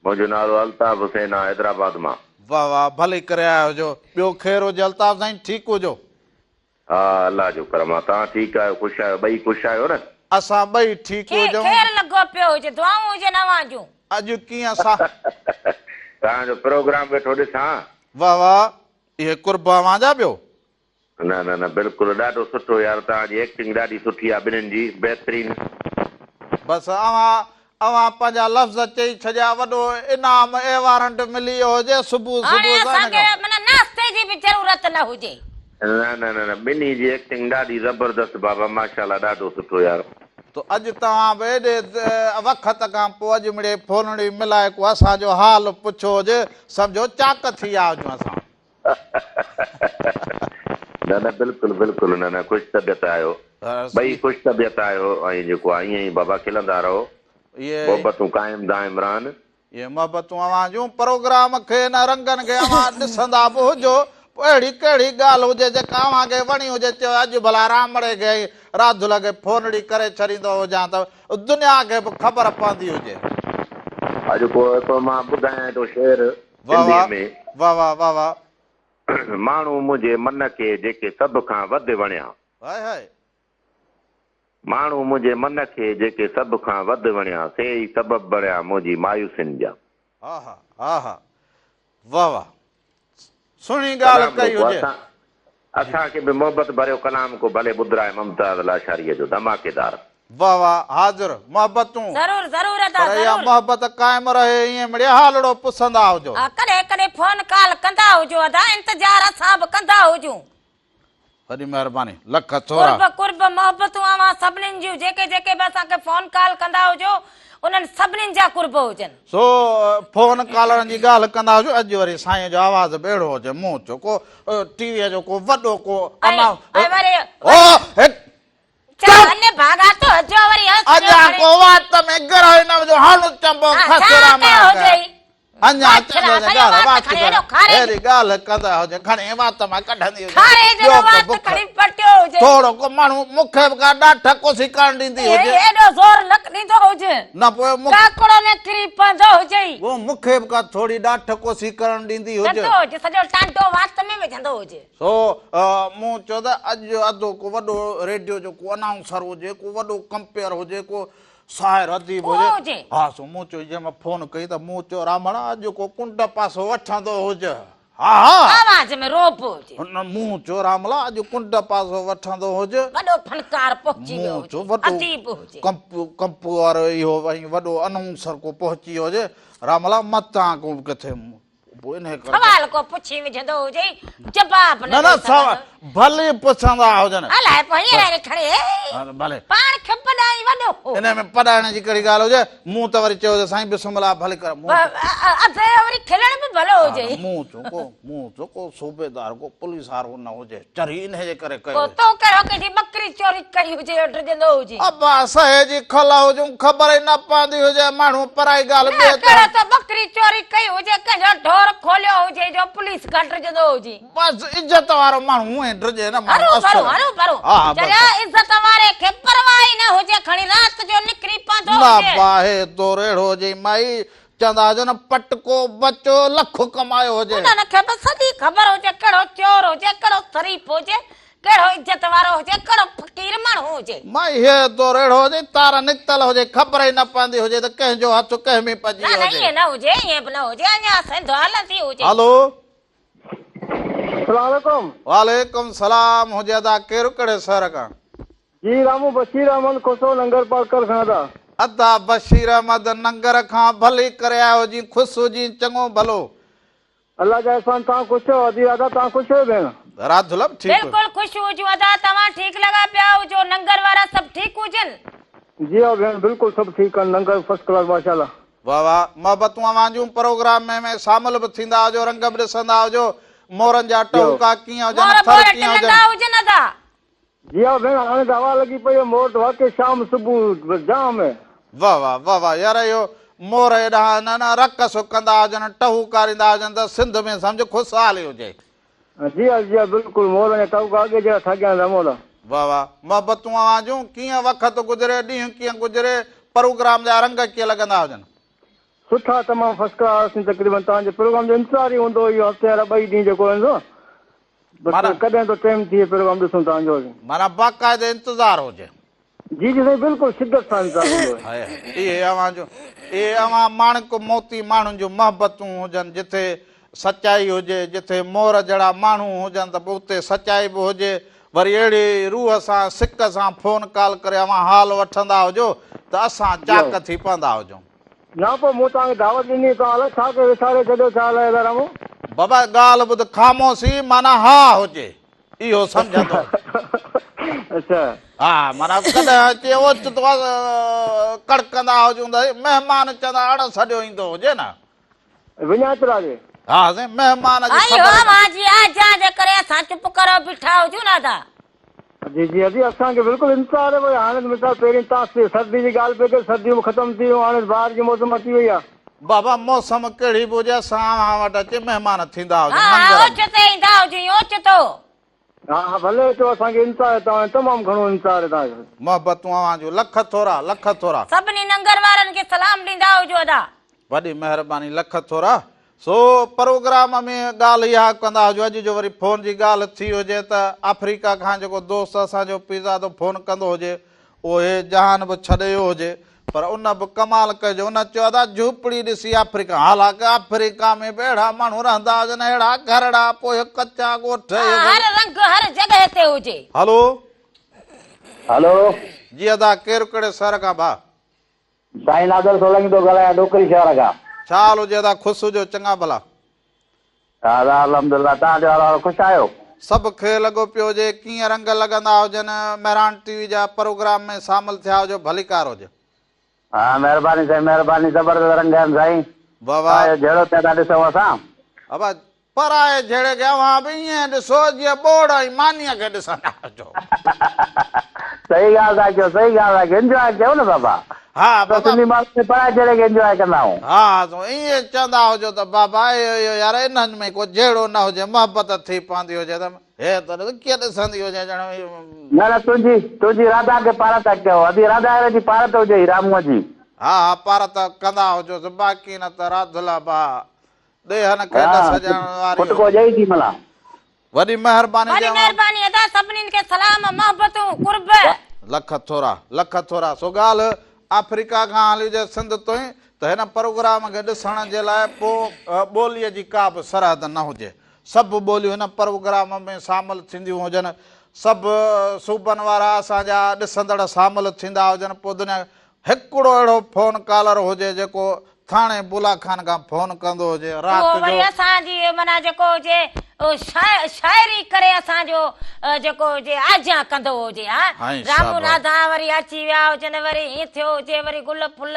منهنجو نالو الطاف حسين آ حيدرآباد مان. واه واه ڀلي ڪري آيا هجو ٻيو خير هجي الطاف سائين ٺيڪ هجو. ها الله جو ڪرم آ توهان ٺيڪ آهيو خوش آهيو ٻئي خوش آهيو نه. اسان ٻئي ٺيڪ هجون. خير لڳو پيو هجي دعائون هجن اوهان جون. اڄ ڪيئن سا. توهان جو پروگرام ويٺو ڏسان. واه واه اهي قرب اوهان جا ٻيو. نه نه نه بلڪل ڏاڍو سٺو يار توهان جي ايڪٽنگ ڏاڍي سٺي آ ٻنهين جي بهترين. بس اوهان اوهان پنهنجا لفظ چئي ڇڏيا وڏو انعام ايوارنٽ ملي ويو هجي صبح هاڻي صبح سان اسان کي معنيٰ ناشتي جي به ضرورت نه هجي. نه نه نه نه ٻنهي جي ايڪٽنگ ڏاڍي زبردست بابا ماشاءالله ڏاڍو سٺو يار. تو اڄ توهان به ايڏي وقت کان پوء اڄ مڙئي فونڙي ملائي ڪو اسان جو حال پڇيو هجي سمجهو چاڪ ٿي ويا هجون اسان. نه نه بلڪل بلڪل نه نه خوش طبيعت آهيو ٻئي خوش طبيعت آهيو ۽ جيڪو آهي ائين ئي بابا کلندا رهو محبتون قائم دائم رهن. اهي محبتون اوهان جون پروگرام کي نه رنگن کي اوهان ڏسندا به هجو پوء اهڙي ڪهڙي ڳالهه هجي جيڪا اوهان کي وڻي هجي چيو اڄ ڀلا رامڙي کي ۽ راڌل کي فونڙي ڪري ڇڏيندو هجان ته دنيا کي به خبر پوندي هجي. اڄ ڪو هڪڙو مان ٻڌايان ٿو شعر واه سنڌيء واه ۾. واه واه واه واه. ماڻهو منهنجي من کي جيڪي سڀ کان وڌ وڻيا. High high. ماڻهو منهنجي من کي جيڪي سڀ کان وڌ وڻيا، سي ئي سبب بڻيا منهنجي مايوسين جا. ها ها ها ها واه واه سهڻي ڳالهه ڪلام ڪئي ڪو هجي. اسان اسان کي به محبت ڀريو ڪلام ڪو ڀلي ٻڌرائي ممتاز لاشاريء جو ڌماڪيدار. واه واه حاضر محبتون ضرور ضرور ادا پر اها ضرور. محبت قائم رهي ائين مڙئي حالڙو پسندا هجو. ها ڪڏهن ڪڏهن فون ڪال ڪندا هجو ادا انتظار اسان به ڪندا هجون. وڏي مهرباني لک ٿورا. قرب قرب محبتون اوهان سڀنين جون جيڪي جيڪي به اسان کي فون ڪال ڪندا هجو انهن سڀنين جا قرب هجن. سو فون ڪالرن جي ڳالهه ڪندا هجو اڄ وري سائين جو آواز به اهڙو هجي مون چيو ڪو ٽي وي جو ڪو وڏو ڪو ۽ ۽ وري او هڪ چا هن ڀاڳا تو هجو وري هس اڃا ڪو وات ۾ گرهه نه وجهو هڻ چنبو خسرا مان اڃا چندو جي ڳالهه وات اهڙي ڳالهه ڪندا هجي کڻي وات مان ڪڍندي هجي ٻيو ڪو بک ٿورو ڪو ماڻهو مون کي به ڪا ڏاٺ ڪوسي ڪرڻ ڏيندي هجي ايڏو زور نه ڏيندو هجي نه پوء مون ڪاڪڙو نه ڪري پوندو هجي پوء مون کي به ڪا ٿوري ڏاٺ ڪوسي ڪرڻ ڏيندي هجي ڪندو هجي سڄو ٽانڊو وات ۾ وجهندو هجي سو مون چيو ته اڄ ادو ڪو وڏو ريڊيو جو ڪو انائونسر هجي ڪو وڏو ڪمپيئر هجي ڪو شاعر اديب هجي. ها سو مون چيو جنهن مهل فون ڪئي ته مون چيو رامڻ اڄ ڪو ڪنڊ پاسو وٺندو هج. ها ها. آواز ۾ رعب هجي. نه مون چيو راملا اڄ ڪنڊ پاسو وٺندو هج. وڏو فنڪار پهچي ويو مون چيو هجي. وڏو اديب هجي. ڪمپيئر اهو ۽ وڏو انائونسر ڪو پهچي ويو هجي. راملا متان ڪو ڪٿي پوء انهيء ڪري سوال ڪو پڇي وجهندو هجي جواب نه نه نه ڏئي سگهندو. ڀلي پڇندا هجن. الائي پوء هينئر هينئر کڻي ڀلي. پاڻ کي پڏائي وڏو هو. انهيء ۾ پڏائڻ جي ڪهڙي ڳالهه هجي. مون ته وري چيو ته سائين بسم الله ڀلي ڪر. مون اڌ وري کلڻ به ڀلو هجي. مون چيو ڪو مون چيو ڪو صوبيدار ڪو پوليس وارو نه هجي. چري انهيء جي ڪري ڪيو ڪو هجي. تو ڪهڙو ڪنهن جي ٻڪري چوري ڪئي هجي جو ڊڄندو هجي. ابا سهي جي کل هجون خبر ئي نه پوندي هجي ماڻهو پرائي ڳالهه نه ٻئي تي ڪهڙو تو ٻڪري چوري ڪئي هجي ڪنهن جو ڍور کوليو هجي جو پوليس کان ڊڄندو هجي. بس عزت وارو ماڻهو هونئن ئي ڊڄي نه ماڻهو هرو ڀرو اصل. هرو ڀرو ها ها بس. چريا عزت واري کي پرواهه ئي نه هجي کڻي رات جو نڪري پوندو نه هجي. باهه دور اهڙو هجي مائي چوندا هجن پٽڪو بچو لک ڪمايو هجي. انهن کي به سڄي خبر هجي ڪهڙو چور هجي، ڪهڙو شريف هجي، ڪهڙو عزت وارو هجي، ڪهڙو فقير ماڻهو هجي. مائي هيء دور اهڙو هجي تار نڪتل هجي خبر ئي نه پوندي هجي ته ڪنهن جو هٿ ڪنهن ۾ پئجي نه ويو نه هجي. ائين نه هجي، ائين به نه هجي، اڃا سنڌ هلندي هجي. هلو. السلام عليڪم. وعليڪم سلام هجي ادا ڪير ڪهڙي شهر کان. جي رامو بشير احمد کوسو ننگر پارڪر کان ادا. ادا بشير احمد ننگر کان ڀلي ڪري آيو هجين خوش هجين چڱو ڀلو. الله جا احسان توهان خوش آهيو ادي راڌا توهان خوش آهيو ڀيڻ. راڌل به ٺيڪ. بلڪل خوش هجون ادا توهان ٺيڪ لڳا پيا هجو ننگر وارا سڀ ٺيڪ هجن. جي ها ڀيڻ بلڪل سڀ ٺيڪ آهن ننگر فرسٽ ڪلاس ماشاءالله. واه واه محبتون اوهان جون پروگرام ۾ ۾ شامل به ٿيندا هجو رنگ به ڏسندا هجو مورن جا ٽهوڪا ڪيئن هجن مور ٿر ٻور ڪيئن هجن. ٽلندا هجن ادا. جي ها ڀيڻ هاڻي ته هوا لڳي پئي آهي مور ته واقعي شام صبح جام آهي. واه واه واه واه يار اهو مور ايڏانهن نه نه رقص ڪندا هجن ٽهوڪاريندا هجن ته سنڌ ۾ سمجهه خوشحالي هجي. جي ها جي ها بلڪل مور ۽ ٽهوڪا اڳي جهڙا ٺاڳيا آهن رمولا. واه واه محبتون اوهان جون ڪيئن وقت گذري ڏينهن ڪيئن گذري پروگرام جا رنگ ڪيئن لڳندا هجن. سٺا تمام فرسٽ ڪلاس اسين تقريبن توهان جي پروگرام جو انتظار ئي هوندو هو اهو هفتي وارا ٻئي ڏينهن جيڪو ايندو بس ڪڏهن ٿو ٽيم ٿئي پروگرام ڏسون توهان جو. معنيٰ باقاعده انتظار هجي. جي جي سائين بلڪل شدت سان انتظار هوندو آهي. هاء هاء اهي اوهان جون اهي اوهان ماڻڪ موتي ماڻهن جون محبتون هجن جٿي سچائي هجي جٿي مور جهڙا ماڻهو هجن ته پوء اتي سچائي به هجي وري اهڙي روح سان سڪ سان فون ڪال ڪري اوهان حال وٺندا هجو ته اسان چاڪ ٿي پوندا هجون. نه پوء مون توهان کي دعوت ڏني توهان الائي ڇا ڪيو وساري ڇڏيو ڇا الائي ادا رامو. بابا ڳالهه ٻڌ خاموشي معنيٰ ها هجي اهو سمجهندو هجي. اڇا. ها معنيٰ ڪڏهن اچي اوچتو ڪڙڪندا هجون ته مهمان چوندا اڻ سڏيو ايندو هجي نه. وڃان ترا جي. ها سائين مهمان جي اهو خبر. اوهان جي آجيان جي ڪري اسان چپ ڪريو بيٺا هجون نه ادا. جي جي ادي اسان کي بلڪل انتظار آهي ڀئي هاڻي ته مثال پهرين تان سردي جي ڳالهه پئي ڪئي سرديون به ختم ٿي ويون هاڻي بهار جي موسم اچي وئي آهي. بابا موسم ڪهڙي به هجي اسان اوهان وٽ اچي مهمان ٿيندا هجون ها ها ننگر ۾. اوچتو ايندا هجون اوچتو. ها ها ڀلي اچو اسان کي انتظار آهي توهان جو تمام گهڻو انتظار آهي توهان جو. محبتون اوهان جون لک ٿورا لک ٿورا. سڀني ننگر وارن کي سلام ڏيندا هجو ادا. وڏي مهرباني لک ٿورا. سو پروگرام ۾ ڳالهه اها ڪندا هجو اڄ جو وري فون جي ڳالهه ٿي هجي ته آفريڪا کان جيڪو دوست اسان جو پيرزادو فون ڪندو هجي اهو هي جهان به ڇڏي ويو هجي پر ان به ڪمال ڪجو ان چيو ادا جهوپڙي ڏسي آفريڪا حالانڪه آفريڪا ۾ به اهڙا ماڻهو رهندا هجن اهڙا گهرڙا پوء ڪچا ڳوٺ اهي هر رنگ هر جڳهه تي هجي. هلو. هلو. جي ادا ڪير ڪهڙي شهر کان ڀاء. سائين نادر سولنگي ٿو ڳالهايان ڏوڪري شهر کان. ڇا حال هجي ادا خوش هجو چڱا ڀلا. ها ادا الحمدلله توهان جو حال احوال خوش آهيو. سڀ خير لڳو پيو هجي ڪيئن رنگ لڳندا هجن مهراڻ ٽي وي جا پروگرام ۾ شامل ٿيا هجو ڀليڪار هجي. ها مهرباني سائين مهرباني زبردست رنگ آهن سائين واه واه. توهان جو جهيڙو پيا ٿا ڏسون اسان. ابا پرائي جهيڙي کي اوهان به ائين ڏسو جيئن ٻوڙ ۽ مانيء کي ڏسندا هجو. صحيح ڳالهه ٿا ڪيو صحيح ڳالهه ٿا ڪيو انجواء ڪيو نه بابا. ها بابا. سنڌي ماڻهو ته پرائي جهيڙي کي انجواء ڪندا آهيون. ها سو ائين چوندا هجو ته بابا اهو يار انهن ۾ ڪو جهيڙو نه هجي محبت ٿي پوندي هجي ته هي ته ڏس ڪيئن ڏسندي هجي ڄڻ. نه نه تنهنجي تنهنجي راڌا کي پارت ٿا ڪيو ادي راڌا جي پارت هجي راموء جي. ها ها پارت ڪندا هجوس باقي نه ته راڌلا ڀاء ڏيهن کي ڏس ڏيڻ واري ڦٽڪو هجي. ڏئي ٿي ملان. وڏي مهرباني وڏي جي اوهان. مهرباني ادا سڀنين کي سلام محبتون قرب. لک ٿورا لک ٿورا سو ڳالهه آفريڪا کان هلي هجي سنڌ تائين ته هن پروگرام کي ڏسڻ جي لاء پو ٻوليء جي ڪا به سرحد نه هجي سڀ ٻوليون هن پروگرام ۾ شامل ٿينديون هجن سڀ صوبن وارا اسان جا ڏسندڙ شامل ٿيندا هجن پو دنيا هڪڙو اهڙو فون ڪالر هجي جيڪو ٿاڻي بولا خان کان فون ڪندو هجي رات اهو وري جو. اسان جي معنيٰ جيڪو هجي اهو شاعري ڪري اسان جو جيڪو هجي آجيان ڪندو هجي ها سائين رامو شاباش. راڌا وري اچي ويا هجن وري هيئن ٿيو هجي وري گل ڦل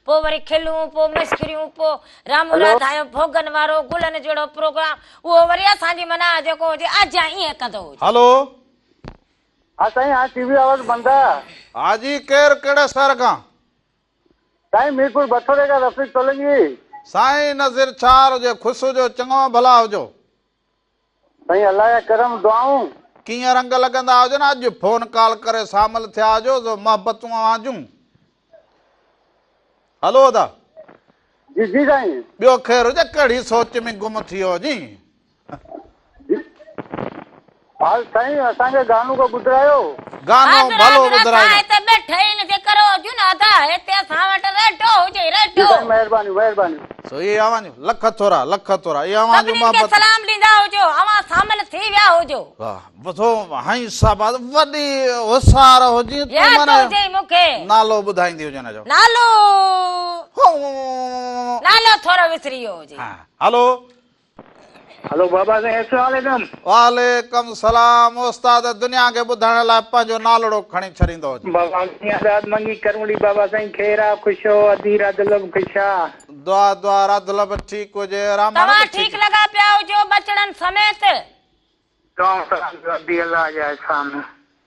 پوء وري کلون پوء مشڪريون پوء رامو هلو. راڌا جو ڀوڳن وارو گلن جهڙو پروگرام اهو وري اسان جي معنيٰ جيڪو هجي آجيان ائين ڪندو هجي. هلو. ها سائين هاڻ ٽي وي آواز بند آ. ها جي ڪير ڪهڙي شهر کان. سائين ميرپور بٺوري کان رفيق سولنگي. سائين نظير ڇا حال هجي خوش هجو چڱو ڀلا هجو. سائين الله جا ڪرم دعائون. ڪيئن رنگ لڳندا هجن اڄ فون ڪال ڪري شامل ٿيا هجو سو محبتون اوهان جون. هلو ادا. جي جي سائين. ٻيو خير هجي ڪهڙي سوچ ۾ گم ٿي ويو هجين. ها سائين اسان کي گانو ڪو ٻڌرايو. گانو حاضر ڀلو حاضر اسان ٻڌرائيندا. هتي ٻيٺي ئي نه جي ڪرو هجون نه ادا هتي اسان وٽ ريڊو هجي جي ريڊو. سائين مهربانيون مهربانيون. سو اهي اوهان جون لک ٿورا لک ٿورا اهي اوهان جون سڀني کي محبتون. سلام ڏيندا هجو اوهان شامل ٿي ويا هجو. واه وڌو هائين شاباس وڏي هوشيار هجين تون ياد معنيٰ هجئي مون کي. نالو ٻڌائيندي هجين جو. نالو نالو ٿورو وسري ويو هجي. ها هلو. هلو بابا سائين السلام عليڪم. وعليڪم السلام استاد دنيا کي ٻڌائڻ لاء پنهنجو نالڙو کڻي ڇڏيندو هجي. بابا آزاد منگي ڪرونڊي بابا سائين خير آ خوش هو ادي راڌل به خوش آ. دعا دعا راڌل به ٺيڪ هجي رامڻ توهان به ٺيڪ لڳا پيا هجو ٻچڙن سميت. دعائون سلام جو ادي الله جا احسان.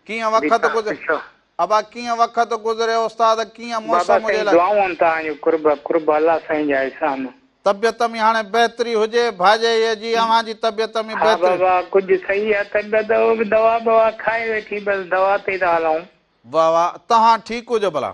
ڪيئن وقت گذريو ابا ڪيئن وقت گذريو استاد ڪيئن بابا موسم سائين جي دعائون آهن توهان جون قرب قرب الله سائين جا احسان. طبيعت ۾ هاڻي بهتري هجي ڀاڄائيء جي اوهان جي طبيعت ۾ ها بهتري. بابا ڪجهه صحيح آ طبيعت اهو به دوا ٻوا کائي ويٺي بس دوا تي ٿا هلون. واه واه توهان ٺيڪ هجو ڀلا.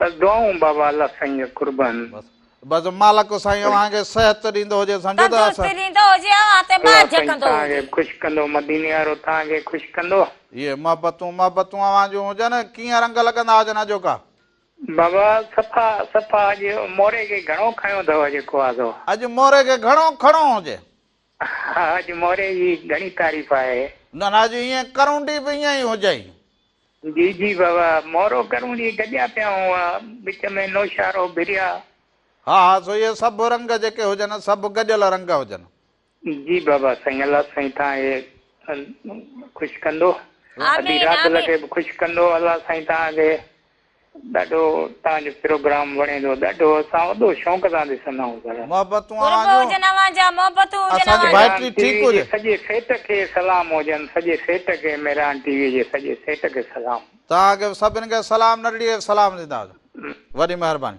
بس دعائون بابا الله سائين جا قربان. بس بس مالڪ سائين اوهان کي صحت ڏيندو هجي سمجهو ته تندرستي ڏيندو هجي اوهان تي الله ٻاجهه سائين ڪندو توهان کي هجي. خوش ڪندو مديني وارو توهان کي خوش ڪندو. اهي محبتون محبتون اوهان جون هجن ڪيئن رنگ لڳندا هجن اڄوڪا. بابا صفا صفا اڄ موري کي گهڻو کنيو اٿو جيڪو آ سو. اڄ موري کي گهڻو کڻو هجي. ها اڄ موري جي گهڻي تعريف آهي. نه نه اڄ ائين ڪرونڊي به ائين ئي هجئي. جي جي بابا مورو ڪرونڊي گڏيا پيا هئا وچ ۾ نوشهرو ڀريا. ها ها سو اهي سڀ رنگ جيڪي هجن سڀ گڏيل رنگ هجن. جي بابا سائين الله سائين توهان کي خوش ڪندو ادي آمين راڌل آمين. کي به خوش ڪندو الله سائين توهان کي ڏاڍو توهان جو پروگرام وڻي ٿو ڏاڍو اسان وڏو شوق سان ڏسندا آهيون سر. محبتون قرب اوهان جون. هجن اوهان جا محبتون هجن اسان جي اوهان جون. ڀائٽي مهراڻ ٽي ٺيڪ وي جي هجي. سڄي سيٽ کي سلام هجن سڄي سيٽ کي مهراڻ ٽي وي جي سڄي سيٽ کي سلام. توهان کي به سڀني کي سلام ننڍڙي کي به سلام ڏيندا هجو وڏي مهرباني.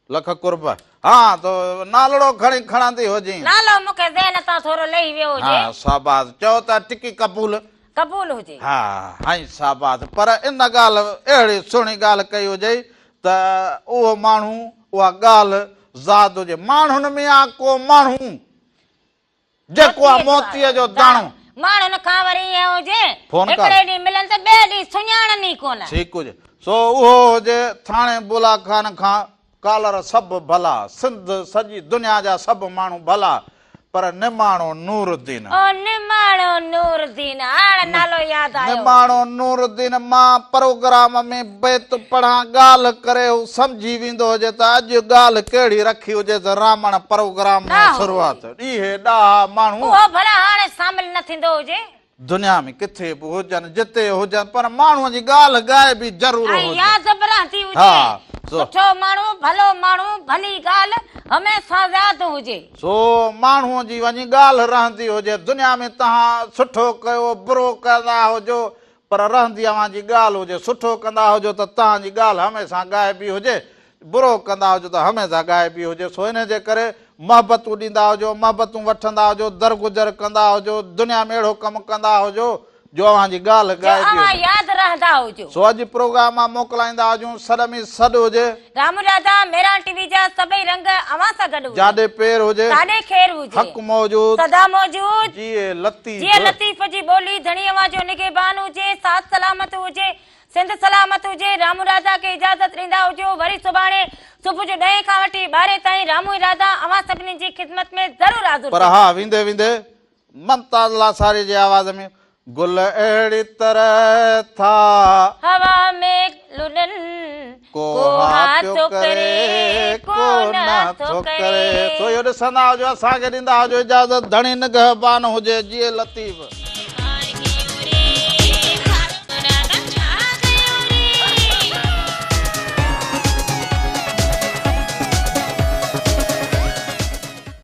لک قرب. ها ته نالڙو کڻي کڻندي هجين. نالو مون کي ذهن تان ٿورو لهي ويو هجي. ها شاباس چئو ته ٽڪي قبول. قبول هجي. ها هائين شاباس پر ان ڳالهه اهڙي سهڻي ڳالهه ڪئي هجئي ته اهو ماڻهو اها ڳالهه زاد هجي ماڻهن ۾ آ ڪو ماڻهو. جيڪو آ موتيء جو داڻو. ماڻهن کان وري ائين هجي، فون ڪر. هڪڙي ڏينهن ملن ته ٻئي ڏينهن سڃاڻن ئي ڪونه. ٺيڪ هجي سو اهو هجي ٿاڻي بولا خان کان ڪالر سڀ ڀلا سنڌ سڄي دنيا جا سڀ ماڻهو ڀلا پر نماڻو نور الدين. او نماڻو نور الدين هاڻ نالو ياد آيو. نماڻو نور الدين مان پروگرام ۾ بيت پڙهان ڳالهه ڪري هو سمجهي ويندو هجي ته اڄ ڳالهه ڪهڙي رکي هجي ته رامڻ پروگرام ۾ شروعات اهي ڏاها ماڻهو. اهو ڀلا هاڻي شامل نه ٿيندو هجي. دنيا ۾ ڪٿي به هجن جتي هجن پر ماڻهوء جي ڳالهه ڳائبي ضرور ۽ هجي. ياد به رهندي هجي. ها سو. سٺو ماڻهو، ڀلو ماڻهو، ڀلي ڳالهه هميشه ياد هجي. سو ماڻهوء جي وڃي ڳالهه رهندي هجي. دنيا ۾ توهان سٺو ڪيو برو ڪندا هجو پر رهندي اوهان جي ڳالهه هجي، سٺو ڪندا هجو ته توهان جي ڳالهه هميشه ڳائبي هجي، برو ڪندا هجو ته هميشه ڳائبي هجي، سو انهي جي ڪري محبتون ڏيندا هجو، محبتون وٺندا هجو، درگذر ڪندا هجو، دنيا ۾ اهڙو ڪم ڪندا هجو جو اوهان جي ڳالهه جو ڳائبي اوهان هجي. ياد رهندا هجو. سو اڄ پروگرام مان موڪلائيندا هجون، سڏ ۾ سڏ هجي. رام راڌا مهراڻ ٽي وي جا سڀئي رنگ اوهان سان گڏ هجن. جاڏي پير هجي. تاڏي خير هجي. حق موجود. سدا موجود. جيئي لطيف. جيئي لطيف جي ٻولي ڌڻي اوهان جو نگهبان هجي ساٿ سلامت هجي سنڌ سلامت هجي رامو راڌا کي اجازت ڏيندا هجو وري سڀاڻي صبح جو ڏهين کان وٺي ٻارهين تائين رامو ۽ راڌا اوهان سڀني جي خدمت ۾ ضرور حاضر پر ٿيندا. ها ويندي ويندي ممتاز لاشاري جي آواز ۾ گل اهڙي طرح ٿا. هوا ۾ لڏن ڪو ها پيو ڪري ڪو نه ٿو ڪري. سو اهو ڏسندا هجو اسان کي ڏيندا هجو اجازت ڌڻي نگهبان هجي جيئي لطيف.